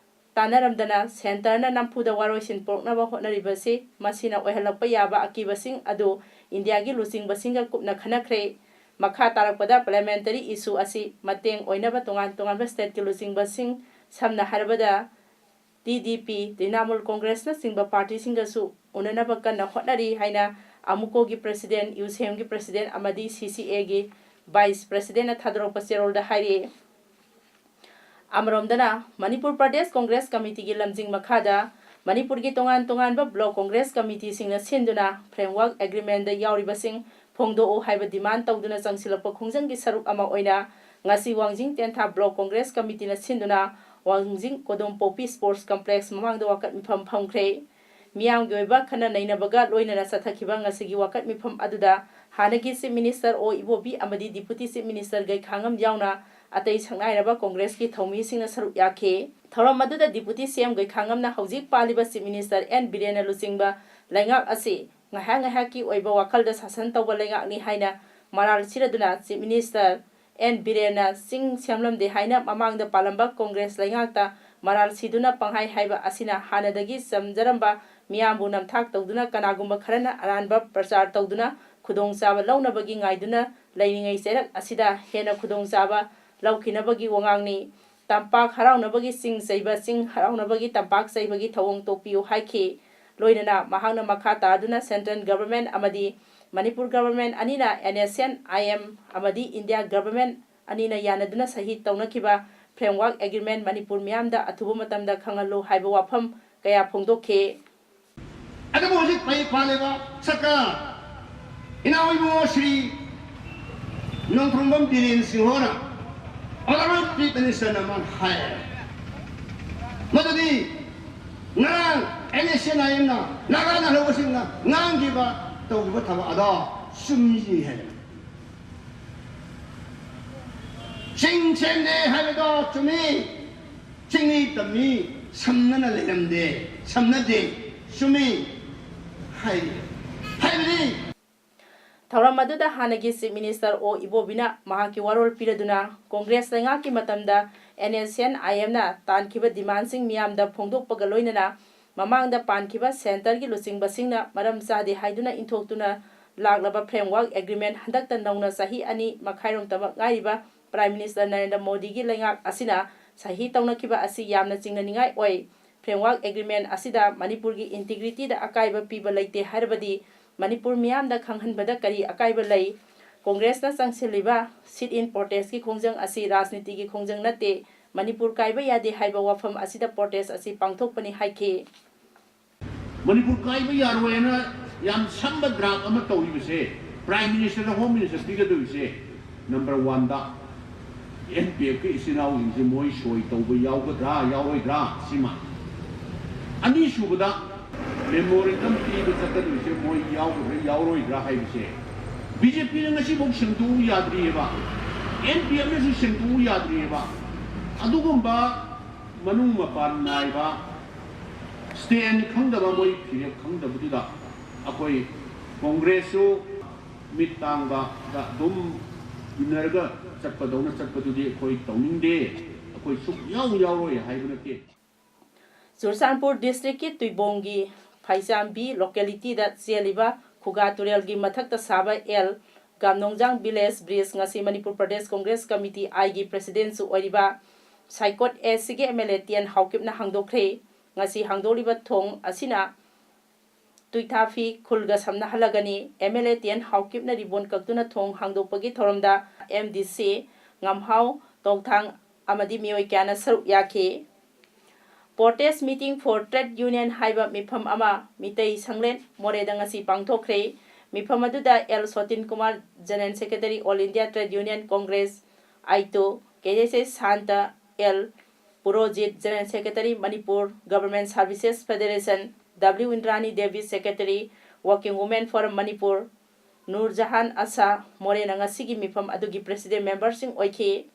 ꯇꯥꯟꯅꯔꯝꯗꯅ ꯁꯦꯟꯇꯔꯅ ꯅꯝꯐꯨꯗ ꯋꯥꯔꯣꯏꯁꯤꯟ ꯄꯨꯔꯛꯅꯕ ꯍꯣꯠꯅꯔꯤꯕꯁꯤ ꯃꯁꯤꯅ ꯑꯣꯏꯍꯜꯂꯛꯄ ꯌꯥꯕ ꯑꯀꯤꯕꯁꯤꯡ ꯑꯗꯨ ꯏꯟꯗꯤꯌꯥꯒꯤ ꯂꯨꯆꯤꯡꯕꯁꯤꯡꯒ ꯀꯨꯞꯅ ꯈꯟꯅꯈ꯭ꯔꯦ꯫ ꯃꯈꯥ ꯇꯥꯔꯛꯄꯗ ꯄꯥꯔꯂꯤꯌꯥꯃꯦꯟꯇꯔꯤ ꯏꯁꯨ ꯑꯁꯤ ꯃꯇꯦꯡ ꯑꯣꯏꯅꯕ ꯇꯣꯉꯥꯟ ꯇꯣꯉꯥꯟꯕ ꯁ꯭ꯇꯦꯠꯀꯤ ꯂꯨꯆꯤꯡꯕꯁꯤꯡ, ꯁꯝꯅ ꯍꯥꯏꯔꯕꯗ ꯇꯤ ꯗꯤ ꯄꯤ, ꯇ꯭ꯔꯤꯅꯥꯃꯨꯜ ꯀꯣꯡꯒ꯭ꯔꯦꯁꯅꯆꯤꯡꯕ ꯄꯥꯔꯇꯤꯁꯤꯡꯒꯁꯨ ꯎꯅꯅꯕ ꯀꯟꯅ ꯍꯣꯠꯅꯔꯤ ꯍꯥꯏꯅ ꯑꯃꯨꯀꯣꯒꯤ ꯄ꯭ꯔꯦꯁꯤꯗꯦꯟ, ꯌꯨꯁꯦꯝꯒꯤ ꯄ꯭ꯔꯦꯁꯤꯗꯦꯟ ꯑꯃꯗꯤ ꯁꯤ ꯁꯤ ꯑꯦꯒꯤ ꯚꯥꯏꯁ ꯄ꯭ꯔꯦꯁꯤꯗꯦꯟꯅ ꯊꯥꯗꯣꯔꯛꯄ ꯆꯦꯔꯣꯜꯗ ꯍꯥꯏꯔꯤ꯫ ꯑꯃꯔꯣꯝꯗꯅ, ꯃꯅꯤꯄꯨꯔ ꯄ꯭ꯔꯗꯦꯁ ꯀꯣꯡꯒ꯭ꯔꯦꯁ ꯀꯃꯤꯇꯤꯒꯤ ꯂꯝꯖꯤꯡ ꯃꯈꯥꯗ ꯃꯅꯤꯄꯨꯔꯒꯤ ꯇꯣꯉꯥꯟ ꯇꯣꯉꯥꯟꯕ ꯕ꯭ꯂꯣꯛ ꯀꯣꯡꯒ꯭ꯔꯦꯁ ꯀꯃꯤꯇꯤꯁꯤꯡꯅ ꯁꯤꯟꯗꯨꯅ ꯐ꯭ꯔꯦꯝꯋꯥꯔꯛ ꯑꯦꯒ꯭ꯔꯤꯃꯦꯟꯗ ꯌꯥꯎꯔꯤꯕꯁꯤꯡ ꯐꯣꯡꯗꯣꯛꯎ ꯍꯥꯏꯕ ꯗꯤꯃꯥꯟ ꯇꯧꯗꯨꯅ ꯆꯪꯁꯤꯜꯂꯛꯄ ꯈꯣꯡꯖꯪꯒꯤ ꯁꯔꯨꯛ ꯑꯃ ꯑꯣꯏꯅ ꯉꯁꯤ ꯋꯥꯡꯖꯤꯡ ꯇꯦꯟꯊꯥ ꯕ꯭ꯂꯣꯛ ꯀꯣꯡꯒ꯭ꯔꯦꯁ ꯀꯃꯤꯇꯤꯅ ꯁꯤꯟꯗꯨꯅ ꯋꯥꯡꯖꯤꯡ ꯀꯣꯗꯣꯝ ꯄꯣꯄꯤ ꯁ꯭ꯄꯣꯔꯠꯁ ꯀꯝꯄ꯭ꯂꯦꯛꯁ ꯃꯃꯥꯡꯗ ꯋꯥꯀꯠ ꯃꯤꯐꯝ ꯐꯝꯈ꯭ꯔꯦ꯫ ꯃꯤꯌꯥꯝꯒꯤ ꯑꯣꯏꯕ ꯈꯟꯅ ꯅꯩꯅꯕꯒ ꯂꯣꯏꯅꯅ ꯆꯠꯊꯈꯤꯕ ꯉꯁꯤꯒꯤ ꯋꯥꯀꯠ ꯃꯤꯐꯝ ꯑꯗꯨꯗ ꯍꯥꯟꯅꯒꯤ ꯆꯤꯐ ꯃꯤꯅꯤꯁꯇꯔ ꯑꯣ ꯏꯕꯣꯕꯤ ꯑꯃꯗꯤ ꯗꯤꯄꯨꯇꯤ ꯆꯤꯐ ꯃꯤꯅꯤꯁꯇꯔ ꯒꯩꯈꯥꯉꯝ ꯌꯥꯎꯅ ꯑꯇꯩ ꯁꯛꯅꯥꯏꯔꯕ ꯀꯣꯡꯒ꯭ꯔꯦꯁꯀꯤ ꯊꯧꯃꯤꯁꯤꯡꯅ ꯁꯔꯨꯛ ꯌꯥꯈꯤ꯫ ꯊꯧꯔꯝ ꯑꯗꯨꯗ ꯗꯤꯄꯨꯇꯤ ꯁꯤ ꯑꯦꯝ ꯒꯩꯈꯥꯉꯝꯅ ꯍꯧꯖꯤꯛ ꯄꯥꯜꯂꯤꯕ ꯆꯤꯐ ꯃꯤꯅꯤꯁꯇꯔ ꯑꯦꯟ ꯕꯤꯔꯦꯟꯅ ꯂꯨꯆꯤꯡꯕ ꯂꯩꯉꯥꯛ ꯑꯁꯤ ꯉꯥꯏꯍꯥꯛ ꯉꯥꯏꯍꯥꯛꯀꯤ ꯑꯣꯏꯕ ꯋꯥꯈꯜꯗ ꯁꯥꯁꯟ ꯇꯧꯕ ꯂꯩꯉꯥꯛꯅꯤ ꯍꯥꯏꯅ ꯃꯔꯥꯜ ꯁꯤꯔꯗꯨꯅ ꯆꯤꯐ ꯃꯤꯅꯤꯁꯇꯔ ꯑꯦꯟ ꯕꯤꯔꯦꯟꯅ ꯆꯤꯡ ꯁꯦꯝꯂꯝꯗꯦ ꯍꯥꯏꯅ ꯃꯃꯥꯡꯗ ꯄꯥꯜꯂꯝꯕ ꯀꯣꯡꯒ꯭ꯔꯦꯁ ꯂꯩꯉꯥꯛꯇ ꯃꯔꯥꯜ ꯁꯤꯗꯨꯅ ꯄꯪꯍꯥꯏ ꯍꯥꯏꯕ ꯑꯁꯤꯅ ꯍꯥꯟꯅꯗꯒꯤ ꯆꯝꯖꯔꯝꯕ ꯃꯤꯌꯥꯝꯕꯨ ꯅꯝꯊꯥꯛ ꯇꯧꯗꯨꯅ ꯀꯅꯥꯒꯨꯝꯕ ꯈꯔꯅ ꯑꯔꯥꯟꯕ ꯄ꯭ꯔꯆꯥꯔ ꯇꯧꯗꯨꯅ ꯈꯨꯗꯣꯡꯆꯥꯕ ꯂꯧꯅꯕꯒꯤ ꯉꯥꯏꯗꯨꯅ ꯂꯩꯔꯤꯉꯩ ꯆꯩꯔꯛ ꯑꯁꯤꯗ ꯍꯦꯟꯅ ꯈꯨꯗꯣꯡꯆꯥꯕ ꯂꯧꯈꯤꯅꯕꯒꯤ ꯋꯥꯉꯥꯡꯅꯤ꯫ ꯇꯝꯄꯥꯛ ꯍꯔꯥꯎꯅꯕꯒꯤ ꯆꯤꯡ ꯆꯩꯕ, ꯆꯤꯡ ꯍꯔꯥꯎꯅꯕꯒꯤ ꯇꯝꯄꯥꯛ ꯆꯩꯕꯒꯤ ꯊꯧꯑꯣꯡ ꯇꯣꯛꯄꯤꯌꯨ ꯍꯥꯏꯈꯤ꯫ ꯂꯣꯏꯅꯅ ꯃꯍꯥꯛꯅ ꯃꯈꯥ ꯇꯥꯗꯨꯅ ꯁꯦꯟꯇ꯭ꯔꯦꯜ ꯒꯚꯔꯟꯃꯦꯟꯠ ꯑꯃꯗꯤ ꯃꯅꯤꯄꯨꯔ ꯒꯚꯔꯟꯃꯦꯟꯠ ꯑꯅꯤꯅ N S N I M ꯑꯃꯗꯤ ꯏꯟꯗꯤꯌꯥ ꯒꯚꯔꯟꯃꯦꯟꯠ ꯑꯅꯤꯅ ꯌꯥꯅꯗꯨꯅ ꯁꯍꯤ ꯇꯧꯅꯈꯤꯕ ꯐ꯭ꯔꯦꯝꯋꯥꯔꯛ ꯑꯦꯒ꯭ꯔꯤꯃꯦꯟꯠ ꯃꯅꯤꯄꯨꯔ ꯃꯤꯌꯥꯝꯗ ꯑꯊꯨꯕ ꯃꯇꯝꯗ ꯈꯪꯍꯜꯂꯨ ꯍꯥꯏꯕ ꯋꯥꯐꯝ ꯀꯌꯥ ꯐꯣꯡꯗꯣꯛꯈꯤ꯫ ꯑꯗꯨꯕꯨ ꯍꯧꯖꯤꯛ ꯃꯩ ꯄꯥꯜꯂꯤꯕ ꯁꯔꯀꯥꯔ, ꯏꯅꯥꯎ ꯏꯕꯨꯡꯉꯣ ꯁ꯭ꯔꯤ ꯅꯣꯡꯊꯣꯝꯕꯝ ꯕꯤꯔꯦꯟ ꯁꯤꯡꯍꯅ, ꯑꯣꯅꯔꯦꯕꯜ ꯆꯤꯐ ꯃꯤꯅꯤꯁꯇꯔꯅ ꯃꯥꯅ ꯍꯥꯏ, ꯃꯗꯨꯗꯤ ꯉꯔꯥꯡ ꯑꯦꯟ ꯑꯦꯁ ꯑꯦꯟ ꯑꯥꯏ ꯑꯦꯝꯅ ꯅꯥꯒꯥ ꯅꯥꯒꯥꯂꯦꯟꯁꯤꯡꯅ ꯉꯥꯡꯈꯤꯕ, ꯇꯧꯈꯤꯕ ꯊꯕꯛ ꯑꯗꯣ ꯆꯨꯝꯃꯤ ꯍꯥꯏ꯫ ꯆꯤꯡ ꯁꯦꯝꯗꯦ ꯍꯥꯏꯕꯗꯣ ꯆꯨꯝꯃꯤ꯫ ꯆꯤꯡꯃꯤ ꯇꯝꯃꯤ ꯁꯝꯅꯅ ꯂꯩꯔꯝꯗꯦ, ꯁꯝꯅꯗꯦ, ꯆꯨꯝꯃꯤ ꯍꯥꯏꯔꯤ꯫ ꯍꯥꯏꯕꯗꯤ ꯊꯧꯔꯝ ꯑꯗꯨꯗ ꯍꯥꯟꯅꯒꯤ ꯆꯤꯐ ꯃꯤꯅꯤꯁꯇꯔ ꯑꯣ ꯏꯕꯣꯕꯤꯅ ꯃꯍꯥꯛꯀꯤ ꯋꯥꯔꯣꯜ ꯄꯤꯔꯗꯨꯅ ꯀꯣꯡꯒ꯭ꯔꯦꯁ ꯂꯩꯉꯥꯛꯀꯤ ꯃꯇꯝꯗ ꯑꯦꯟ ꯑꯦꯁ ꯑꯦꯟ ꯑꯥꯏ ꯑꯦꯝꯅ ꯇꯥꯟꯈꯤꯕ ꯗꯤꯃꯥꯟꯁꯤꯡ ꯃꯤꯌꯥꯝꯗ ꯐꯣꯡꯗꯣꯛꯄꯒ ꯂꯣꯏꯅꯅ ꯃꯃꯥꯡꯗ ꯄꯥꯟꯈꯤꯕ ꯁꯦꯟꯇꯔꯒꯤ ꯂꯨꯆꯤꯡꯕꯁꯤꯡꯅ ꯃꯔꯝ ꯆꯥꯗꯦ ꯍꯥꯏꯗꯨꯅ ꯏꯟꯊꯣꯛꯇꯨꯅ ꯂꯥꯛꯂꯕ ꯐ꯭ꯔꯦꯝꯋꯥꯔꯛ ꯑꯦꯒ꯭ꯔꯤꯃꯦꯟ ꯍꯟꯗꯛꯇ ꯅꯧꯅ ꯆꯍꯤ ꯑꯅꯤ ꯃꯈꯥꯏꯔꯣꯝꯇꯃꯛ ꯉꯥꯏꯔꯤꯕ ꯄ꯭ꯔꯥꯏꯝ ꯃꯤꯅꯤꯁꯇꯔ ꯅꯔꯦꯟꯗ꯭ꯔ ꯃꯣꯗꯤꯒꯤ ꯂꯩꯉꯥꯛ ꯑꯁꯤꯅ ꯁꯍꯤ ꯇꯧꯅꯈꯤꯕ ꯑꯁꯤ ꯌꯥꯝꯅ ꯆꯤꯡꯅꯅꯤꯡꯉꯥꯏ ꯑꯣꯏ꯫ ꯐ꯭ꯔꯦꯝꯋꯥꯔꯛ ꯑꯦꯒ꯭ꯔꯤꯃꯦꯟ ꯑꯁꯤꯗ ꯃꯅꯤꯄꯨꯔꯒꯤ ꯏꯟꯇꯤꯒ꯭ꯔꯤꯇꯤꯗ ꯑꯀꯥꯏꯕ ꯄꯤꯕ ꯂꯩꯇꯦ ꯍꯥꯏꯔꯕꯗꯤ ꯃꯅꯤꯄꯨꯔ ꯃꯤꯌꯥꯝꯗ ꯈꯪꯍꯟꯕꯗ ꯀꯔꯤ ꯑꯀꯥꯏꯕ ꯂꯩ? ꯀꯣꯡꯒ꯭ꯔꯦꯁꯅ ꯆꯪꯁꯤꯜꯂꯤꯕ ꯁꯤꯠ ꯏꯟ ꯄ꯭ꯔꯣꯇꯦꯁꯀꯤ ꯈꯣꯡꯖꯪ ꯑꯁꯤ ꯔꯥꯖꯅꯤꯇꯤꯒꯤ ꯈꯣꯡꯖꯪ ꯅꯠꯇꯦ꯫ ꯃꯅꯤꯄꯨꯔ ꯀꯥꯏꯕ ꯌꯥꯗꯦ ꯍꯥꯏꯕ ꯋꯥꯐꯝ ꯑꯁꯤꯗ ꯄ꯭ꯔꯣꯇꯦꯁ ꯑꯁꯤ ꯄꯥꯡꯊꯣꯛꯄꯅꯤ ꯍꯥꯏꯈꯤ꯫ ꯃꯅꯤꯄꯨꯔ ꯀꯥꯏꯕ ꯌꯥꯔꯣꯏꯅ ꯌꯥꯝ ꯁꯝꯕ ꯗ꯭ꯔꯥꯐ ꯑꯃ ꯇꯧꯔꯤꯕꯁꯦ ꯄ꯭ꯔꯥꯏꯝ ꯃꯤꯅꯤꯁꯇꯔꯗ ꯍꯣꯝ ꯃꯤꯅꯤꯁꯇꯔ ꯄꯤꯒꯗꯧꯔꯤꯁꯦ ꯅꯝꯕꯔ ꯋꯥꯟꯗ ꯑꯦꯟ ꯄꯤ ꯑꯦꯐꯀꯤ ꯏꯆꯤꯟ ꯏꯅꯥꯎꯁꯤꯡꯁꯦ ꯃꯣꯏ ꯁꯣꯏ ꯇꯧꯕ ꯌꯥꯎꯒꯗ꯭ꯔꯥ ꯌꯥꯎꯔꯣꯏꯗ꯭ꯔꯥ ꯁꯤꯃ꯫ ꯑꯅꯤꯁꯨꯕꯗ ꯃꯦꯃꯣꯔꯦꯟꯗꯝ ꯄꯤꯕ ꯆꯠꯀꯗꯧꯔꯤꯁꯦ ꯃꯣꯏ ꯌꯥꯎꯒꯗ꯭ꯔꯥ ꯌꯥꯎꯔꯣꯏꯗ꯭ꯔꯥ ꯍꯥꯏꯕꯁꯦ ꯕꯤ ꯖꯦ ꯄꯤꯅ ꯉꯁꯤꯐꯥꯎ ꯁꯦꯡꯗꯣꯛꯎ ꯌꯥꯗ꯭ꯔꯤꯑꯕ, ꯑꯦꯟ ꯄꯤ ꯑꯦꯐꯅꯁꯨ ꯁꯦꯡꯗꯣꯛꯎ ꯌꯥꯗ꯭ꯔꯤꯑꯕ꯫ ꯑꯗꯨꯒꯨꯝꯕ ꯃꯅꯨꯡ ꯃꯄꯥꯟ ꯅꯥꯏꯕ ꯁ꯭ꯇꯦꯟ ꯈꯪꯗꯕ ꯃꯣꯏ ꯐꯤꯔꯦꯞ ꯈꯪꯗꯕꯗꯨꯗ ꯑꯩꯈꯣꯏ ꯀꯣꯡꯒ꯭ꯔꯦꯁꯁꯨ ꯃꯤꯠ ꯇꯥꯡꯕꯗ ꯑꯗꯨꯝ ꯏꯟꯅꯔꯒ ꯆꯠꯄꯗꯧꯅ ꯆꯠꯄꯗꯨꯗꯤ ꯑꯩꯈꯣꯏ ꯇꯧꯅꯤꯡꯗꯦ꯫ ꯑꯩꯈꯣꯏ ꯁꯨꯛꯌꯥꯎ ꯌꯥꯎꯔꯣꯏ ꯍꯥꯏꯕ ꯅꯠꯇꯦ꯫ ꯆꯨꯔꯆꯥꯟꯄꯨꯔ ꯗꯤꯁꯇ꯭ꯔꯤꯛꯀꯤ ꯇꯨꯏꯕꯣꯡꯒꯤ ꯐꯩꯖꯥꯝꯕꯤ ꯂꯣꯀꯦꯂꯤꯇꯤꯗ ꯆꯦꯜꯂꯤꯕ ꯈꯨꯒꯥ ꯇꯨꯔꯦꯜꯒꯤ ꯃꯊꯛꯇ ꯁꯥꯕ ꯑꯦꯜ ꯒꯥꯝꯅꯣꯡꯖꯥꯡ ꯚꯤꯂꯦꯖ ꯕ꯭ꯔꯤꯖ ꯉꯁꯤ ꯃꯅꯤꯄꯨꯔ ꯄ꯭ꯔꯗꯦꯁ ꯀꯣꯡꯒ꯭ꯔꯦꯁ ꯀꯃꯤꯇꯤ ꯑꯥꯏꯒꯤ ꯄ꯭ꯔꯦꯁꯤꯗꯦꯟꯁꯨ ꯑꯣꯏꯔꯤꯕ ꯁꯥꯏꯀꯣꯠ ꯑꯦꯁ ꯁꯤꯒꯤ M L A T N ꯍꯥꯎꯀꯤꯞꯅ ꯍꯥꯡꯗꯣꯛꯈ꯭ꯔꯦ꯫ ꯉꯁꯤ ꯍꯥꯡꯗꯣꯛꯂꯤꯕ ꯊꯣꯡ ꯑꯁꯤꯅ ꯇꯨꯏꯊꯥꯐꯤ ꯈꯨꯜꯒ ꯁꯝꯅꯍꯜꯂꯒꯅꯤ꯫ M L A T N ꯍꯥꯎꯀꯤꯞꯅ ꯔꯤꯕꯣꯟ ꯀꯛꯇꯨꯅ ꯊꯣꯡ ꯍꯥꯡꯗꯣꯛꯄꯒꯤ ꯊꯧꯔꯝꯗ ꯑꯦꯝ ꯗꯤ ꯁꯤ ꯉꯝꯍꯥꯎ ꯇꯣꯡꯊꯥꯡ ꯑꯃꯗꯤ ꯃꯤꯑꯣꯏ ꯀꯌꯥꯅ ꯁꯔꯨꯛ ꯌꯥꯈꯤ꯫ Protest Meeting for Trade Union ꯍꯥꯏꯕ ꯃꯤꯐꯝ ꯑꯃ ꯃꯤꯇꯩ ꯁꯪꯂꯦꯟ ꯃꯣꯔꯦꯗ ꯉꯁꯤ ꯄꯥꯡꯊꯣꯛꯈ꯭ꯔꯦ꯫ ꯃꯤꯐꯝ ꯑꯗꯨꯗ L Sotin Kumar, General Secretary, All India Trade Union Congress, ꯑꯥꯏꯇꯣ, K S S Santa, L Purojit, General Secretary, Manipur Government Services Federation, W Indrani Devi, Secretary, Working Women Forum Manipur, Nurjahan Asha ꯃꯣꯔꯦꯅ ꯉꯁꯤꯒꯤ ꯃꯤꯐꯝ ꯑꯗꯨꯒꯤ president memberꯁꯤꯡ ꯑꯣꯏꯈꯤ꯫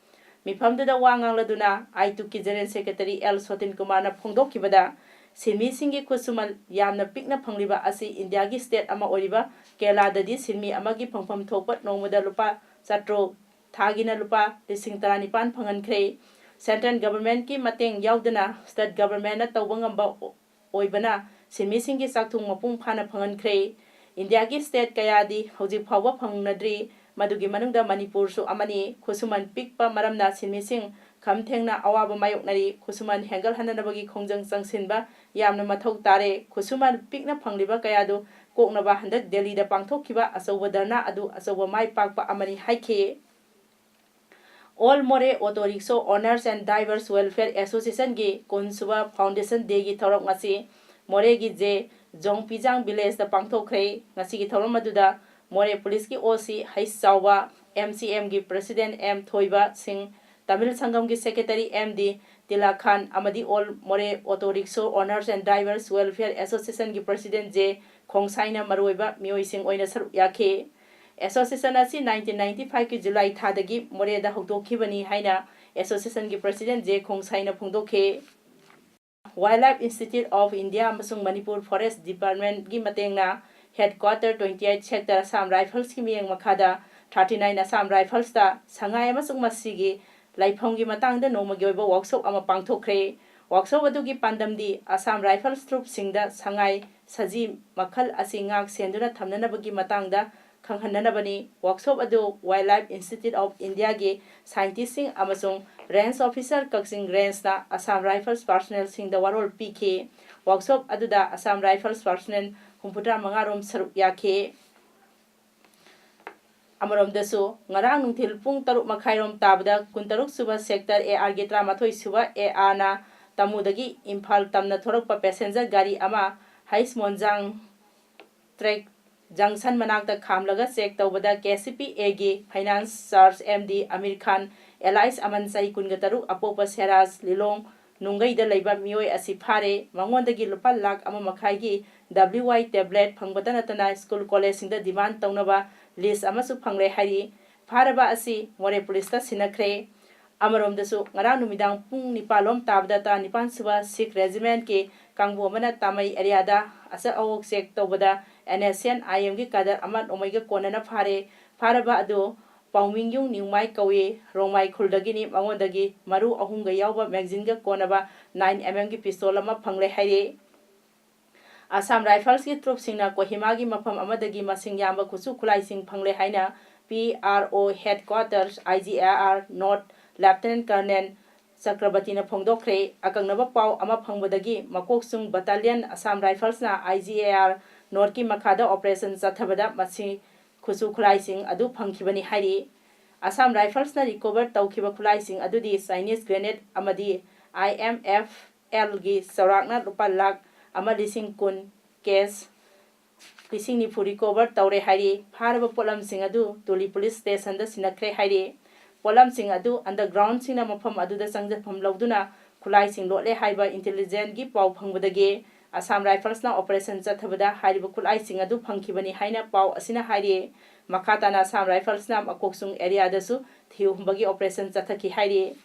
ꯃꯤꯐꯝꯗꯨꯗ ꯋꯥ ꯉꯥꯡꯂꯗꯨꯅ ꯑꯥꯏꯇꯨꯀꯤ General Secretary ꯑꯦꯜ ꯁꯣꯇꯤꯟ ꯀꯨꯃꯥꯔꯅ ꯐꯣꯡꯗꯣꯛꯈꯤꯕꯗ, ꯁꯤꯟꯃꯤꯁꯤꯡꯒꯤ ꯈꯨꯠꯁꯨꯃꯟ ꯌꯥꯝꯅ ꯄꯤꯛꯅ ꯐꯪꯂꯤꯕ ꯑꯁꯤ ꯏꯟꯗꯤꯌꯥꯒꯤ state ꯑꯃ ꯑꯣꯏꯔꯤꯕ ꯀꯦꯔꯂꯥꯗꯗꯤ ꯁꯤꯟꯃꯤ ꯑꯃꯒꯤ ꯐꯪꯐꯝ ꯊꯣꯛꯄ ꯅꯣꯡꯃꯗ ꯂꯨꯄꯥ ꯆꯥꯇ꯭ꯔꯨꯛ, ꯊꯥꯒꯤꯅ ꯂꯨꯄꯥ ꯂꯤꯁꯤꯡ ꯇꯔꯥꯅꯤꯄꯥꯟ ꯐꯪꯍꯟꯈ꯭ꯔꯦ꯫ Central Governmentꯀꯤ ꯃꯇꯦꯡ ꯌꯥꯎꯗꯅ State Governmentꯅ ꯇꯧꯕ ꯉꯝꯕ ꯑꯣꯏꯕꯅ ꯁꯤꯟꯃꯤꯁꯤꯡꯒꯤ ꯆꯥꯛꯊꯨꯡ ꯃꯄꯨꯡ ꯐꯥꯅ ꯐꯪꯍꯟꯈ꯭ꯔꯦ꯫ ꯏꯟꯗꯤꯌꯥꯒꯤ state ꯀꯌꯥꯗꯤ ꯍꯧꯖꯤꯛ ꯐꯥꯎꯕ ꯐꯪꯅꯗ꯭ꯔꯤ꯫ ꯃꯗꯨꯒꯤ ꯃꯅꯨꯡꯗ ꯃꯅꯤꯄꯨꯔꯁꯨ ꯑꯃꯅꯤ꯫ ꯈꯨꯠꯁꯨꯃꯟ ꯄꯤꯛꯄ ꯃꯔꯝꯅ ꯁꯤꯟꯃꯤꯁꯤꯡ ꯈꯝ ꯊꯦꯡꯅ ꯑꯋꯥꯕ ꯃꯥꯌꯣꯛꯅꯔꯤ꯫ ꯈꯨꯠꯁꯨꯃꯟ ꯍꯦꯟꯒꯠꯍꯟꯅꯕꯒꯤ ꯈꯣꯡꯖꯪ ꯆꯪꯁꯤꯟꯕ ꯌꯥꯝꯅ ꯃꯊꯧ ꯇꯥꯔꯦ꯫ ꯈꯨꯠꯁꯨꯃꯟ ꯄꯤꯛꯅ ꯐꯪꯂꯤꯕ ꯀꯌꯥꯗꯨ ꯀꯣꯛꯅꯕ ꯍꯟꯗꯛ ꯗꯦꯜꯂꯤꯗ ꯄꯥꯡꯊꯣꯛꯈꯤꯕ ꯑꯆꯧꯕ ꯙꯔꯅꯥ ꯑꯗꯨ ꯑꯆꯧꯕ ꯃꯥꯏ ꯄꯥꯛꯄ ꯑꯃꯅꯤ ꯍꯥꯏꯈꯤ꯫ All Moreh Auto Rickshaw Owners and Drivers Welfare Associationꯒꯤ ꯀꯨꯟꯁꯨꯕ Foundation Dayꯒꯤ ꯊꯧꯔꯝ ꯉꯁꯤ ꯃꯣꯔꯦꯒꯤ ꯖꯦ ꯖꯣꯡꯄꯤꯖꯥꯡ villageꯇ ꯄꯥꯡꯊꯣꯛꯈ꯭ꯔꯦ꯫ ꯉꯁꯤꯒꯤ ꯊꯧꯔꯝ ꯑꯗꯨꯗ ꯃꯣꯔꯦ ꯄꯨꯂꯤꯁꯀꯤ ꯑꯣ ꯁꯤ ꯍꯩꯁ ꯆꯥꯎꯕ, ꯑꯦꯝ ꯁꯤ ꯑꯦꯝꯒꯤ president ꯑꯦꯝ ꯊꯣꯏꯕ ꯁꯤꯡ, ꯇꯥꯃꯤꯜ ꯁꯪꯒꯝꯒꯤ secretary ꯑꯦꯝ ꯗꯤ ꯇꯤꯂꯥꯈꯥꯟ ꯑꯃꯗꯤ All Moreh Auto Rickshaw Owners and Drivers Welfare Associationꯒꯤ president ꯖꯦ ꯈꯣꯡꯁꯥꯏꯅ ꯃꯔꯨꯑꯣꯏꯕ ꯃꯤꯑꯣꯏꯁꯤꯡ ꯑꯣꯏꯅ ꯁꯔꯨꯛ ꯌꯥꯈꯤ꯫ Association ꯑꯁꯤ nineteen ninety fiveꯀꯤ July ꯊꯥꯗꯒꯤ ꯃꯣꯔꯦꯗ ꯍꯧꯗꯣꯛꯈꯤꯕꯅꯤ ꯍꯥꯏꯅ associationꯒꯤ president ꯖꯦ ꯈꯣꯡꯁꯥꯏꯅ ꯐꯣꯡꯗꯣꯛꯈꯤ꯫ Wildlife Institute of India ꯑꯃꯁꯨꯡ ꯃꯅꯤꯄꯨꯔ Forest Departmentꯀꯤ ꯃꯇꯦꯡꯅ headquarter twenty eight sector Assam Riflesꯀꯤ ꯃꯤꯠꯌꯦꯡ ꯃꯈꯥꯗ thirty nine Assam Riflesꯇ ꯁꯉꯥꯏ ꯑꯃꯁꯨꯡ ꯃꯁꯤꯒꯤ ꯂꯩꯐꯝꯒꯤ ꯃꯇꯥꯡꯗ ꯅꯣꯡꯃꯒꯤ ꯑꯣꯏꯕ workshop ꯑꯃ ꯄꯥꯡꯊꯣꯛꯈ꯭ꯔꯦ꯫ Workshop ꯑꯗꯨꯒꯤ ꯄꯥꯟꯗꯝꯗꯤ Assam Rifles troopꯁꯤꯡꯗ ꯁꯉꯥꯏ ꯁꯖꯤ ꯃꯈꯜ ꯑꯁꯤ ꯉꯥꯛ ꯁꯦꯟꯗꯨꯅ ꯊꯝꯅꯅꯕꯒꯤ ꯃꯇꯥꯡꯗ ꯈꯪꯍꯟꯅꯅꯕꯅꯤ꯫ Workshop ꯑꯗꯨ Wildlife Institute of Indiaꯒꯤ scientistꯁꯤꯡ ꯑꯃꯁꯨꯡ range officer ꯀꯛꯆꯤꯡ rangeꯅ Assam Rifles personnelꯁꯤꯡꯗ ꯋꯥꯔꯣꯜ ꯄꯤꯈꯤ꯫ Workshop ꯑꯗꯨꯗ Assam Rifles personnel ꯍꯨꯝꯐꯨꯇꯔꯥ ꯃꯉꯥ ꯔꯣꯝ ꯁꯔꯨꯛ ꯌꯥꯈꯤ꯫ ꯑꯃꯔꯣꯝꯗꯁꯨ, ꯉꯔꯥꯡ ꯅꯨꯡꯊꯤꯜ ꯄꯨꯡ ꯇꯔꯨꯛ ꯃꯈꯥꯏꯔꯣꯝ ꯇꯥꯕꯗ ꯀꯨꯟꯇꯔꯨꯛ ꯁꯨꯕ sector ARꯒꯤ ꯇꯔꯥꯃꯥꯊꯣꯏ ꯁꯨꯕ ARꯅ ꯇꯃꯨꯗꯒꯤ ꯏꯝꯐꯥꯜ ꯇꯝꯅ ꯊꯣꯔꯛꯄ passenger ꯒꯥꯔꯤ ꯑꯃ ꯍꯩꯁ ꯃꯣꯟꯖꯥꯡ track junction ꯃꯅꯥꯛꯇ ꯈꯥꯝꯂꯒ check ꯇꯧꯕꯗ KCPAꯒꯤ finance charge M D Amir Khan, alias Aman, ꯆꯍꯤ ꯀꯨꯟꯒ ꯇꯔꯨꯛ, ꯑꯄꯣꯛꯄ ꯁꯦꯔꯥꯖ ꯂꯤꯂꯣꯡ ꯅꯨꯡꯒꯩꯗ ꯂꯩꯕ ꯃꯤꯑꯣꯏ ꯑꯁꯤ ꯐꯥꯔꯦ꯫ ꯃꯉꯣꯟꯗꯒꯤ ꯂꯨꯄꯥ ꯂꯥꯈ ꯑꯃ ꯃꯈꯥꯏꯒꯤ W Y tablet ꯐꯪꯕꯇ ꯅꯠꯇꯅ school collegeꯁꯤꯡꯗ demand ꯇꯧꯅꯕ list ꯑꯃꯁꯨ ꯐꯪꯂꯦ ꯍꯥꯏꯔꯤ꯫ ꯐꯥꯔꯕ ꯑꯁꯤ ꯃꯣꯔꯦ ꯄꯨꯂꯤꯁꯇ ꯁꯤꯟꯅꯈ꯭ꯔꯦ꯫ ꯑꯃꯔꯣꯝꯗꯁꯨ, ꯉꯔꯥꯡ ꯅꯨꯃꯤꯗꯥꯡ ꯄꯨꯡ ꯅꯤꯄꯥꯜ ꯂꯣꯝ ꯇꯥꯕꯗ ꯇꯔꯥꯅꯤꯄꯥꯜ ꯁꯨꯕ Sikh Regimentꯀꯤ ꯀꯥꯡꯕꯨ ꯑꯃꯅ ꯇꯥꯃꯩ areaꯗ ꯑꯆꯠ ꯑꯋꯣꯛ check ꯇꯧꯕꯗ NSCN IMꯒꯤ cadre ꯑꯃ ꯅꯣꯡꯃꯩꯒ ꯀꯣꯟꯅꯅ ꯐꯥꯔꯦ꯫ ꯐꯥꯔꯕ ꯑꯗꯨ ꯄꯥꯎꯃꯤꯡꯌꯨꯡ ꯅꯤꯎꯃꯥꯏ ꯀꯧꯏ, ꯔꯣꯡꯃꯥꯏ ꯈꯨꯜꯗꯒꯤꯅꯤ꯫ ꯃꯉꯣꯟꯗꯒꯤ ꯃꯔꯨ ꯑꯍꯨꯝꯒ ꯌꯥꯎꯕ magazine ꯒ ꯀꯣꯟꯅꯕ nine M M ꯒꯤ pistol ꯑꯃ ꯐꯪꯂꯦ ꯍꯥꯏꯔꯤ꯫ Assam Rifles ꯀꯤ troops ꯁꯤꯡꯅ ꯀꯣꯍꯤꯃꯥꯒꯤ ꯃꯐꯝ ꯑꯃꯗꯒꯤ ꯃꯁꯤꯡ ꯌꯥꯝꯕ ꯈꯨꯠꯁꯨ ꯈꯨꯠꯂꯥꯏꯁꯤꯡ ꯐꯪꯂꯦ ꯍꯥꯏꯅ P R O headquarters, I G A R North Lieutenant Colonel ꯆꯀ꯭ꯔꯕꯇꯤꯅ ꯐꯣꯡꯗꯣꯛꯈ꯭ꯔꯦ꯫ ꯑꯀꯛꯅꯕ ꯄꯥꯎ ꯑꯃ ꯐꯪꯕꯗꯒꯤ ꯃꯀꯣꯛꯆꯨꯡ Battalion Assam Rifles ꯅ I G A R North ꯀꯤ ꯃꯈꯥꯗ operation ꯆꯠꯊꯕꯗ ꯃꯁꯤ ꯈꯨꯠꯁꯨ ꯈꯨꯠꯂꯥꯏꯁꯤꯡ ꯑꯗꯨ ꯐꯪꯈꯤꯕꯅꯤ ꯍꯥꯏꯔꯤ꯫ Assam Rifles ꯅ recover ꯇꯧꯈꯤꯕ ꯈꯨꯠꯂꯥꯏꯁꯤꯡ ꯑꯗꯨꯗꯤ Chinese grenade ꯑꯃꯗꯤ I M F L ꯒꯤ ꯆꯥꯎꯔꯥꯛꯅ ꯂꯨꯄꯥ ꯂꯥꯈ ꯑꯃ ꯂꯤꯁꯤꯡ ꯀꯨꯟ, cash ꯂꯤꯁꯤꯡ ꯅꯤꯐꯨ recover ꯇꯧꯔꯦ ꯍꯥꯏꯔꯤ꯫ ꯐꯥꯔꯕ ꯄꯣꯠꯂꯝꯁꯤꯡ ꯑꯗꯨ ꯇꯨꯂꯤ police station ꯗ ꯁꯤꯟꯅꯈ꯭ꯔꯦ ꯍꯥꯏꯔꯤ꯫ ꯄꯣꯠꯂꯝꯁꯤꯡ ꯑꯗꯨ underground ꯁꯤꯡꯅ ꯃꯐꯝ ꯑꯗꯨꯗ ꯆꯪꯖꯐꯝ ꯂꯧꯗꯨꯅ ꯈꯨꯠꯂꯥꯏꯁꯤꯡ ꯂꯣꯠꯂꯦ ꯍꯥꯏꯕ intelligence ꯀꯤ ꯄꯥꯎ ꯐꯪꯕꯗꯒꯤ Assam Rifles ꯅ operation ꯆꯠꯊꯕꯗ ꯍꯥꯏꯔꯤꯕ ꯈꯨꯠꯂꯥꯏꯁꯤꯡ ꯑꯗꯨ ꯐꯪꯈꯤꯕꯅꯤ ꯍꯥꯏꯅ ꯄꯥꯎ ꯑꯁꯤꯅ ꯍꯥꯏꯔꯤ꯫ ꯃꯈꯥ ꯇꯥꯅ Assam Rifles ꯅ ꯃꯀꯣꯛꯆꯨꯡ area ꯗꯁꯨ ꯊꯤꯍꯨꯝꯕꯒꯤ operation ꯆꯠꯊꯈꯤ ꯍꯥꯏꯔꯤ꯫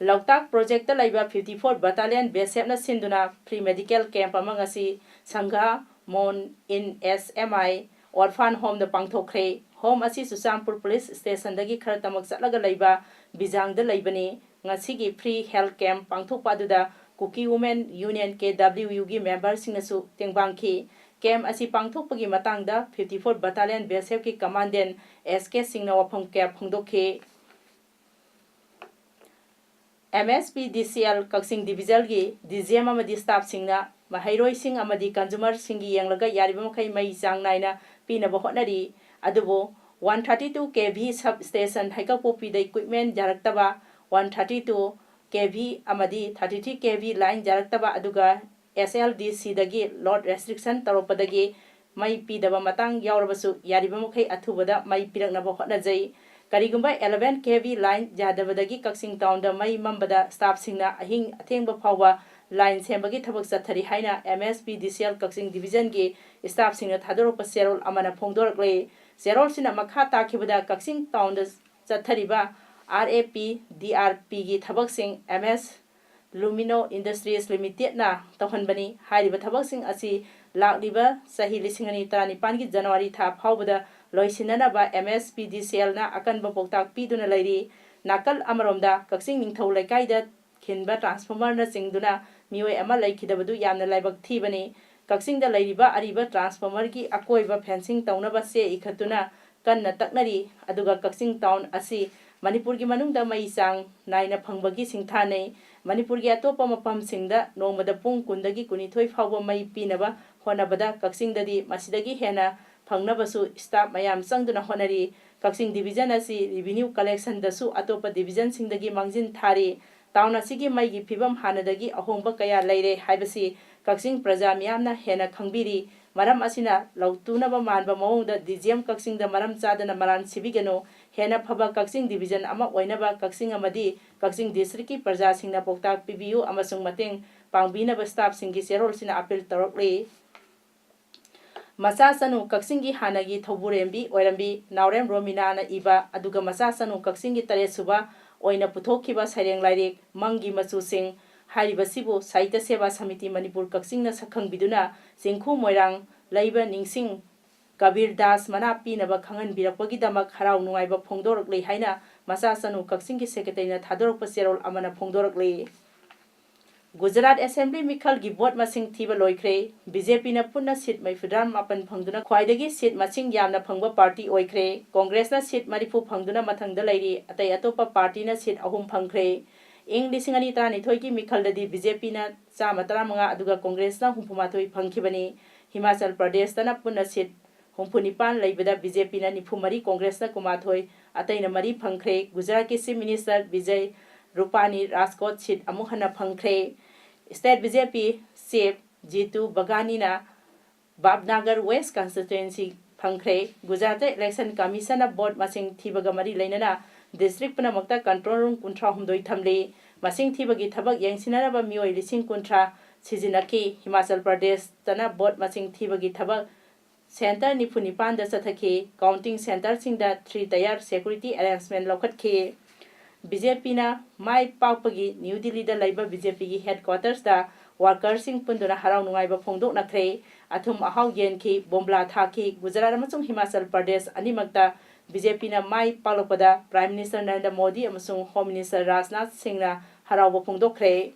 ꯂꯣꯛꯇꯥꯛ project ꯇ ꯂꯩꯕ fifty four Battalion B S F ꯅ ꯁꯤꯟꯗꯨꯅ free medical camp ꯑꯃ ꯉꯁꯤ ꯁꯪꯒꯥ ꯃꯣꯟ ꯏꯟ S M I orphan home the ꯄꯥꯡꯊꯣꯛꯈ꯭ꯔꯦ꯫ Home ꯑꯁꯤ ꯆꯨꯔꯆꯥꯟꯄꯨꯔ police station ꯗꯒꯤ ꯈꯔ ꯇꯃꯛ ꯆꯠꯂꯒ ꯂꯩꯕ ꯕꯤꯖꯥꯡꯗ ꯂꯩꯕꯅꯤ꯫ ꯉꯁꯤꯒꯤ free health camp ꯄꯥꯡꯊꯣꯛꯄ ꯑꯗꯨꯗ Kuki Women Union, K W U ꯒꯤ member ꯁꯤꯡꯅꯁꯨ ꯇꯦꯡꯕꯥꯡꯈꯤ꯫ Camp ꯑꯁꯤ ꯄꯥꯡꯊꯣꯛꯄꯒꯤ ꯃꯇꯥꯡꯗ fifty four Battalion B S F ꯀꯤ Commandant S K ꯁꯤꯡꯅ ꯋꯥꯐꯝ ꯀꯌꯥ ꯐꯣꯡꯗꯣꯛꯈꯤ꯫ M S P D C L ꯀꯛꯆꯤꯡ division ꯒꯤ D G M ꯑꯃꯗꯤ staff ꯁꯤꯡꯅ ꯃꯍꯩꯔꯣꯏꯁꯤꯡ ꯑꯃꯗꯤ consumer ꯁꯤꯡꯒꯤ ꯌꯦꯡꯂꯒ ꯌꯥꯔꯤꯕ ꯃꯈꯩ ꯃꯩ ꯆꯥꯡ ꯅꯥꯏꯅ ꯄꯤꯅꯕ ꯍꯣꯠꯅꯔꯤ꯫ ꯑꯗꯨꯕꯨ one thirty two K V sub station ꯍꯩꯀꯛꯄꯣꯛꯄꯤꯗ equipment ꯌꯥꯔꯛꯇꯕ, one thirty two K V ꯑꯃꯗꯤ thirty three K V line ꯌꯥꯔꯛꯇꯕ, ꯑꯗꯨꯒ S L D C ꯗꯒꯤ load restriction ꯇꯧꯔꯛꯄꯗꯒꯤ ꯃꯩ ꯄꯤꯗꯕ ꯃꯇꯥꯡ ꯌꯥꯎꯔꯕꯁꯨ ꯌꯥꯔꯤꯕ ꯃꯈꯩ ꯑꯊꯨꯕꯗ ꯃꯩ ꯄꯤꯔꯛꯅꯕ ꯍꯣꯠꯅꯖꯩ꯫ ꯀꯔꯤꯒꯨꯝꯕ eleven K V line ꯌꯥꯗꯕꯗꯒꯤ ꯀꯛꯆꯤꯡ town ꯗ ꯃꯩ ꯃꯝꯕꯗ staff ꯁꯤꯡꯅ ꯑꯍꯤꯡ ꯑꯊꯦꯡꯕ ꯐꯥꯎꯕ line ꯁꯦꯝꯕꯒꯤ ꯊꯕꯛ ꯆꯠꯊꯔꯤ ꯍꯥꯏꯅ M S P D C L ꯀꯛꯆꯤꯡ division ꯒꯤ staff ꯁꯤꯡꯅ ꯊꯥꯗꯣꯔꯛꯄ ꯆꯦꯔꯣꯜ ꯑꯃꯅ ꯐꯣꯡꯗꯣꯔꯛꯂꯤ꯫ ꯆꯦꯔꯣꯜꯁꯤꯅ ꯃꯈꯥ ꯇꯥꯈꯤꯕꯗ ꯀꯛꯆꯤꯡ town ꯗ ꯆꯠꯊꯔꯤꯕ R A P D R P ꯒꯤ ꯊꯕꯛꯁꯤꯡ M S Lumino Industries Limited ꯅ ꯇꯧꯍꯟꯕꯅꯤ꯫ ꯍꯥꯏꯔꯤꯕ ꯊꯕꯛꯁꯤꯡ ꯑꯁꯤ ꯂꯥꯛꯂꯤꯕ ꯆꯍꯤ ꯂꯤꯁꯤꯡ ꯑꯅꯤ ꯇꯔꯥꯅꯤꯄꯥꯟꯒꯤ January ꯊꯥ ꯐꯥꯎꯕꯗ ꯂꯣꯏꯁꯤꯟꯅꯅꯕ ꯑꯦꯝ ꯑꯦꯁ ꯄꯤ ꯗꯤ ꯁꯤ ꯑꯦꯜꯅ ꯑꯀꯟꯕ ꯄꯥꯎꯇꯥꯛ ꯄꯤꯗꯨꯅ ꯂꯩꯔꯤ꯫ ꯅꯥꯀꯜ ꯑꯃꯔꯣꯝꯗ ꯀꯛꯆꯤꯡ ꯅꯤꯡꯊꯧ ꯂꯩꯀꯥꯏꯗ ꯈꯤꯟꯕ ꯇ꯭ꯔꯥꯟꯁꯐꯣꯔꯃꯔꯅ ꯆꯤꯡꯗꯨꯅ ꯃꯤꯑꯣꯏ ꯑꯃ ꯂꯩꯈꯤꯗꯕꯗꯨ ꯌꯥꯝꯅ ꯂꯥꯏꯕꯛ ꯊꯤꯕꯅꯤ꯫ ꯀꯛꯆꯤꯡꯗ ꯂꯩꯔꯤꯕ ꯑꯔꯤꯕ ꯇ꯭ꯔꯥꯟꯁꯐꯣꯔꯃꯔꯒꯤ ꯑꯀꯣꯏꯕ ꯐꯦꯟꯁꯤꯡ ꯇꯧꯅꯕ ꯆꯦ ꯏꯈꯠꯇꯨꯅ ꯀꯟꯅ ꯇꯛꯅꯔꯤ꯫ ꯑꯗꯨꯒ ꯀꯛꯆꯤꯡ ꯇꯥꯎꯟ ꯑꯁꯤ ꯃꯅꯤꯄꯨꯔꯒꯤ ꯃꯅꯨꯡꯗ ꯃꯩ ꯆꯥꯡ ꯅꯥꯏꯅ ꯐꯪꯕꯒꯤ ꯁꯤꯡꯊꯥꯅꯩ꯫ ꯃꯅꯤꯄꯨꯔꯒꯤ ꯑꯇꯣꯞꯄ ꯃꯐꯝꯁꯤꯡꯗ ꯅꯣꯡꯃꯗ ꯄꯨꯡ ꯀꯨꯟꯗꯒꯤ ꯀꯨꯟꯅꯤꯊꯣꯏ ꯐꯥꯎꯕ ꯃꯩ ꯄꯤꯅꯕ ꯍꯣꯠꯅꯕꯗ ꯀꯛꯆꯤꯡꯗꯗꯤ ꯃꯁꯤꯗꯒꯤ ꯍꯦꯟꯅ ꯐꯪꯅꯕꯁꯨ ꯁ꯭ꯇꯥꯐ ꯃꯌꯥꯝ ꯆꯪꯗꯨꯅ ꯍꯣꯠꯅꯔꯤ꯫ ꯀꯛꯆꯤꯡ ꯗꯤꯕꯤꯖꯟ ꯑꯁꯤ ꯔꯤꯚꯤꯅ꯭ꯌꯨ ꯀꯂꯦꯛꯁꯟꯗꯁꯨ ꯑꯇꯣꯞꯄ ꯗꯤꯕꯤꯖꯟꯁꯤꯡꯗꯒꯤ ꯃꯥꯡꯖꯤꯟ ꯊꯥꯔꯤ꯫ ꯇꯥꯎꯟ ꯑꯁꯤꯒꯤ ꯃꯩꯒꯤ ꯐꯤꯕꯝ ꯍꯥꯟꯅꯗꯒꯤ ꯑꯍꯣꯡꯕ ꯀꯌꯥ ꯂꯩꯔꯦ ꯍꯥꯏꯕꯁꯤ ꯀꯛꯆꯤꯡ ꯄ꯭ꯔꯖꯥ ꯃꯤꯌꯥꯝꯅ ꯍꯦꯟꯅ ꯈꯪꯕꯤꯔꯤ꯫ ꯃꯔꯝ ꯑꯁꯤꯅ ꯂꯧꯇꯨꯅꯕ ꯃꯥꯟꯕ ꯃꯑꯣꯡꯗ ꯗꯤ ꯖꯤ ꯑꯦꯝ ꯀꯛꯆꯤꯡꯗ ꯃꯔꯝ ꯆꯥꯗꯅ ꯃꯔꯥꯟ ꯁꯤꯕꯤꯒꯅꯨ꯫ ꯍꯦꯟꯅ ꯐꯕ ꯀꯛꯆꯤꯡ ꯗꯤꯕꯤꯖꯟ ꯑꯃ ꯑꯣꯏꯅꯕ ꯀꯛꯆꯤꯡ ꯑꯃꯗꯤ ꯀꯛꯆꯤꯡ ꯗꯤꯁꯇ꯭ꯔꯤꯛꯀꯤ ꯄ꯭ꯔꯖꯥꯁꯤꯡꯅ ꯄꯥꯎꯇꯥꯛ ꯄꯤꯕꯤꯌꯨ ꯑꯃꯁꯨꯡ ꯃꯇꯦꯡ ꯄꯥꯡꯕꯤꯅꯕ ꯁ꯭ꯇꯥꯐꯁꯤꯡꯒꯤ ꯆꯦꯔꯣꯜꯁꯤꯅ ꯑꯄꯤꯜ ꯇꯧꯔꯛꯂꯤ꯫ ꯃꯆꯥ ꯆꯅꯨ ꯀꯛꯆꯤꯡꯒꯤ ꯍꯥꯟꯅꯒꯤ ꯊꯧꯕꯨꯔꯦꯝꯕꯤ ꯑꯣꯏꯔꯝꯕꯤ ꯅꯥꯎꯔꯦꯝ ꯔꯣꯃꯤꯅꯥꯅ ꯏꯕ, ꯑꯗꯨꯒ ꯃꯆꯥ ꯆꯅꯨ ꯀꯛꯆꯤꯡꯒꯤ ꯇꯔꯦꯠꯁꯨꯕ ꯑꯣꯏꯅ ꯄꯨꯊꯣꯛꯈꯤꯕ ꯁꯩꯔꯦꯡ ꯂꯥꯏꯔꯤꯛ ꯃꯪꯒꯤ ꯃꯆꯨꯁꯤꯡ ꯍꯥꯏꯔꯤꯕꯁꯤꯕꯨ ꯁꯥꯍꯤꯇ꯭ꯌ ꯁꯦꯕꯥ ꯁꯃꯤꯇꯤ ꯃꯅꯤꯄꯨꯔ ꯀꯛꯆꯤꯡꯅ ꯁꯛꯈꯪꯕꯤꯗꯨꯅ ꯆꯤꯡꯈꯨ ꯃꯣꯏꯔꯥꯡ ꯂꯩꯕ ꯅꯤꯡꯁꯤꯡ ꯀꯕꯤꯔ ꯗꯥꯁ ꯃꯅꯥ ꯄꯤꯅꯕ ꯈꯪꯍꯟꯕꯤꯔꯛꯄꯒꯤꯗꯃꯛ ꯍꯔꯥꯎ ꯅꯨꯡꯉꯥꯏꯕ ꯐꯣꯡꯗꯣꯔꯛꯂꯤ ꯍꯥꯏꯅ ꯃꯆꯥ ꯆꯅꯨ ꯀꯛꯆꯤꯡꯒꯤ ꯁꯦꯀ꯭ꯔꯦꯇꯔꯤꯅ ꯊꯥꯗꯣꯔꯛꯄ ꯆꯦꯔꯣꯜ ꯑꯃꯅ ꯐꯣꯡꯗꯣꯔꯛꯂꯤ꯫ ꯒꯨꯖꯔꯥꯠ ꯑꯦꯁꯦꯝꯕ꯭ꯂꯤ ꯃꯤꯈꯜꯒꯤ ꯚꯣꯠ ꯃꯁꯤꯡ ꯊꯤꯕ ꯂꯣꯏꯈ꯭ꯔꯦ꯫ ꯕꯤ ꯖꯦ ꯄꯤꯅ ꯄꯨꯟꯅ ꯁꯤꯠ ꯃꯔꯤꯐꯨꯇꯔꯥ ꯃꯥꯄꯟ ꯐꯪꯗꯨꯅ ꯈ꯭ꯋꯥꯏꯗꯒꯤ ꯁꯤꯠ ꯃꯁꯤꯡ ꯌꯥꯝꯅ ꯐꯪꯕ ꯄꯥꯔꯇꯤ ꯑꯣꯏꯈ꯭ꯔꯦ꯫ ꯀꯣꯡꯒ꯭ꯔꯦꯁꯅ ꯁꯤꯠ ꯃꯔꯤꯐꯨ ꯐꯪꯗꯨꯅ ꯃꯊꯪꯗ ꯂꯩꯔꯤ꯫ ꯑꯇꯩ ꯑꯇꯣꯞꯄ ꯄꯥꯔꯇꯤꯅ ꯁꯤꯠ ꯑꯍꯨꯝ ꯐꯪꯈ꯭ꯔꯦ꯫ ꯏꯪ ꯂꯤꯁꯤꯡ ꯑꯅꯤ ꯇꯔꯥꯅꯤꯊꯣꯏꯒꯤ ꯃꯤꯈꯜꯗꯗꯤ ꯕꯤ ꯖꯦ ꯄꯤꯅ ꯆꯥꯝꯃ ꯇꯔꯥꯃꯉꯥ ꯑꯗꯨꯒ ꯀꯣꯡꯒ꯭ꯔꯦꯁꯅ ꯍꯨꯝꯐꯨ ꯃꯥꯊꯣꯏ ꯐꯪꯈꯤꯕꯅꯤ꯫ ꯍꯤꯃꯥꯆꯜ ꯄ꯭ꯔꯗꯦꯁꯇꯅ ꯄꯨꯟꯅ ꯁꯤꯠ ꯍꯨꯝꯐꯨ ꯅꯤꯄꯥꯟ ꯂꯩꯕꯗ ꯕꯤ ꯖꯦ ꯄꯤꯅ ꯅꯤꯐꯨ ꯃꯔꯤ, ꯀꯣꯡꯒ꯭ꯔꯦꯁꯅ ꯀꯨꯟꯃꯥꯊꯣꯏ, ꯑꯇꯩꯅ ꯃꯔꯤ ꯐꯪꯈ꯭ꯔꯦ꯫ ꯒꯨꯖꯔꯥꯠꯀꯤ ꯆꯤꯐ ꯃꯤꯅꯤꯁꯇꯔ ꯕꯤꯖꯩ ꯔꯨꯄꯥꯅꯤ ꯔꯥꯖꯀꯣꯠ ꯁꯤꯠ ꯑꯃꯨꯛ ꯍꯟꯅ ꯐꯪꯈ꯭ꯔꯦ꯫ ꯁ꯭ꯇꯦꯠ ꯕꯤ ꯖꯦ ꯄꯤ ꯆꯤꯐ ꯖꯤꯇꯨ ꯕꯒꯥꯅꯤꯅ ꯚꯥꯕꯅꯥꯒꯔ ꯋꯦꯁ ꯀꯟꯁꯇꯤꯇ꯭ꯋꯦꯟꯁꯤ ꯐꯪꯈ꯭ꯔꯦ꯫ ꯒꯨꯖꯔꯥꯠꯇ ꯏꯂꯦꯛꯁꯟ ꯀꯃꯤꯁꯟꯅ ꯚꯣꯠ ꯃꯁꯤꯡ ꯊꯤꯕꯒ ꯃꯔꯤ ꯂꯩꯅꯅ ꯗꯤꯁꯇ꯭ꯔꯤꯛ ꯄꯨꯝꯅꯃꯛꯇ ꯀꯟꯇ꯭ꯔꯣꯜ ꯔꯨꯝ ꯀꯨꯟꯊ꯭ꯔꯥ ꯍꯨꯝꯗꯣꯏ ꯊꯝꯂꯤ꯫ ꯃꯁꯤꯡ ꯊꯤꯕꯒꯤ ꯊꯕꯛ ꯌꯦꯡꯁꯤꯟꯅꯅꯕ ꯃꯤꯑꯣꯏ ꯂꯤꯁꯤꯡ ꯀꯨꯟꯊ꯭ꯔꯥ ꯁꯤꯖꯤꯟꯅꯈꯤ꯫ ꯍꯤꯃꯥꯆꯜ ꯄ꯭ꯔꯗꯦꯁꯇꯅ ꯚꯣꯠ ꯃꯁꯤꯡ ꯊꯤꯕꯒꯤ ꯊꯕꯛ ꯁꯦꯟꯇꯔ ꯅꯤꯐꯨ ꯅꯤꯄꯥꯟꯗ ꯆꯠꯊꯈꯤ꯫ ꯀꯥꯎꯟꯇꯤꯡ ꯁꯦꯟꯇꯔꯁꯤꯡꯗ ꯊ꯭ꯔꯤ ꯇꯌꯥꯔ ꯁꯦꯀ꯭ꯌꯨꯔꯤꯇꯤ ꯑꯦꯔꯦꯟꯖꯃꯦꯟ ꯂꯧꯈꯠꯈꯤ꯫ ꯕꯤ ꯖꯦ ꯄꯤꯅ ꯃꯥꯏ ꯄꯥꯛꯄꯒꯤ ꯅ꯭ꯌꯨ ꯗꯤꯜꯂꯤꯗ ꯂꯩꯕ ꯕꯤ ꯖꯦ ꯄꯤꯒꯤ ꯍꯦꯗꯀ꯭ꯋꯥꯇꯔꯁꯇ ꯋꯥꯔꯀꯔꯁꯤꯡ ꯄꯨꯟꯗꯨꯅ ꯍꯔꯥꯎ ꯅꯨꯡꯉꯥꯏꯕ ꯐꯣꯡꯗꯣꯛꯅꯈ꯭ꯔꯦ꯫ ꯑꯊꯨꯝ ꯑꯍꯥꯎ ꯌꯦꯟꯈꯤ, ꯕꯣꯝꯕ꯭ꯂꯥ ꯊꯥꯈꯤ꯫ ꯒꯨꯖꯔꯥꯠ ꯑꯃꯁꯨꯡ ꯍꯤꯃꯥꯆꯜ ꯄ꯭ꯔꯗꯦꯁ ꯑꯅꯤꯃꯛꯇ ꯕꯤ ꯖꯦ ꯄꯤꯅ ꯃꯥꯏ ꯄꯥꯛꯂꯛꯄꯗ Prime Minister ꯅꯔꯦꯟꯗ꯭ꯔ ꯃꯣꯗꯤ ꯑꯃꯁꯨꯡ Home Minister ꯔꯥꯖꯅꯥꯊ ꯁꯤꯡꯅ ꯍꯔꯥꯎꯕ ꯐꯣꯡꯗꯣꯛꯈ꯭ꯔꯦ꯫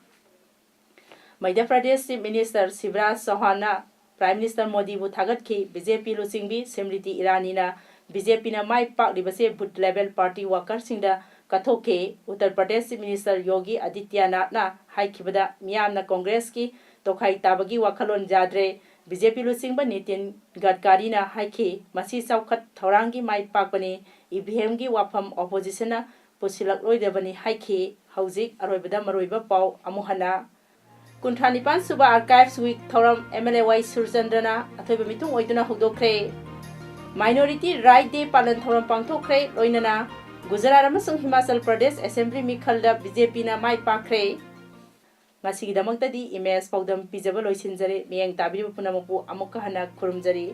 ꯃꯙ꯭ꯌ ꯄ꯭ꯔꯗꯦꯁ Chief Minister ꯁꯤꯕꯔꯥꯖ ꯆꯧꯍꯥꯟꯅ Prime Minister ꯃꯣꯗꯤꯕꯨ ꯊꯥꯒꯠꯈꯤ꯫ ꯕꯤ ꯖꯦ ꯄꯤ ꯂꯨꯆꯤꯡꯕꯤ ꯁ꯭ꯃ꯭ꯔꯤꯇꯤ ꯏꯔꯥꯅꯤꯅ ꯕꯤ ꯖꯦ ꯄꯤꯅ ꯃꯥꯏ ꯄꯥꯛꯂꯤꯕꯁꯦ booth level party workerꯁꯤꯡꯗ ꯀꯠꯊꯣꯛꯈꯤ꯫ Uttar Pradesh Chief Minister ꯌꯣꯒꯤ ꯑꯗꯤꯇ꯭ꯌꯅꯥꯊꯅ ꯍꯥꯏꯈꯤꯕꯗ, ꯃꯤꯌꯥꯝꯅ ꯀꯣꯡꯒ꯭ꯔꯦꯁꯀꯤ ꯇꯣꯈꯥꯏ ꯇꯥꯕꯒꯤ ꯋꯥꯈꯜꯂꯣꯟ ꯌꯥꯗ꯭ꯔꯦ꯫ ꯕꯤ ꯖꯦ ꯄꯤ ꯂꯨꯆꯤꯡꯕ ꯅꯤꯇꯤꯟ ꯒꯗꯀꯥꯔꯤꯅ ꯍꯥꯏꯈꯤ, ꯃꯁꯤ ꯆꯥꯎꯈꯠ ꯊꯧꯔꯥꯡꯒꯤ ꯃꯥꯏ ꯄꯥꯛꯄꯅꯤ꯫ ꯏ ꯚꯤ ꯑꯦꯝꯒꯤ ꯋꯥꯐꯝ oppositionꯅ ꯄꯨꯁꯤꯜꯂꯛꯂꯣꯏꯗꯕꯅꯤ ꯍꯥꯏꯈꯤ꯫ ꯍꯧꯖꯤꯛ ꯑꯔꯣꯏꯕꯗ ꯃꯔꯨꯑꯣꯏꯕ ꯄꯥꯎ ꯑꯃꯨꯛ ꯍꯟꯅ꯫ ꯀꯨꯟꯊ꯭ꯔꯥ ꯅꯤꯄꯥꯟ ꯁꯨꯕ Archives Week ꯊꯧꯔꯝ ꯑꯦꯝ ꯑꯦꯜ ꯑꯦ ꯋꯥꯏ ꯁꯨꯔꯆꯟꯗ꯭ꯔꯅ ꯑꯊꯣꯏꯕ ꯃꯤꯊꯨꯡ ꯑꯣꯏꯗꯨꯅ ꯍꯧꯗꯣꯛꯈ꯭ꯔꯦ꯫ Minority Right Day ꯄꯥꯂꯟ ꯊꯧꯔꯝ ꯄꯥꯡꯊꯣꯛꯈ꯭ꯔꯦ꯫ ꯂꯣꯏꯅꯅ ꯒꯨꯖꯔꯥꯠ ꯑꯃꯁꯨꯡ ꯍꯤꯃꯥꯆꯜ ꯄ꯭ꯔꯗꯦꯁ Assembly ꯃꯤꯈꯜꯗ ꯕꯤ ꯖꯦ ꯄꯤꯅ ꯃꯥꯏ ꯄꯥꯛꯈ꯭ꯔꯦ꯫ ꯉꯁꯤꯒꯤꯗꯃꯛꯇꯗꯤ ꯏꯃꯦꯖ ꯄꯥꯎꯗꯝ ꯄꯤꯖꯕ ꯂꯣꯏꯁꯤꯟꯖꯔꯦ꯫ ꯃꯤꯠꯌꯦꯡ ꯇꯥꯕꯤꯔꯤꯕ ꯄꯨꯝꯅꯃꯛꯄꯨ ꯑꯃꯨꯛꯀ ꯍꯟꯅ ꯈꯨꯔꯨꯝꯖꯔꯤ꯫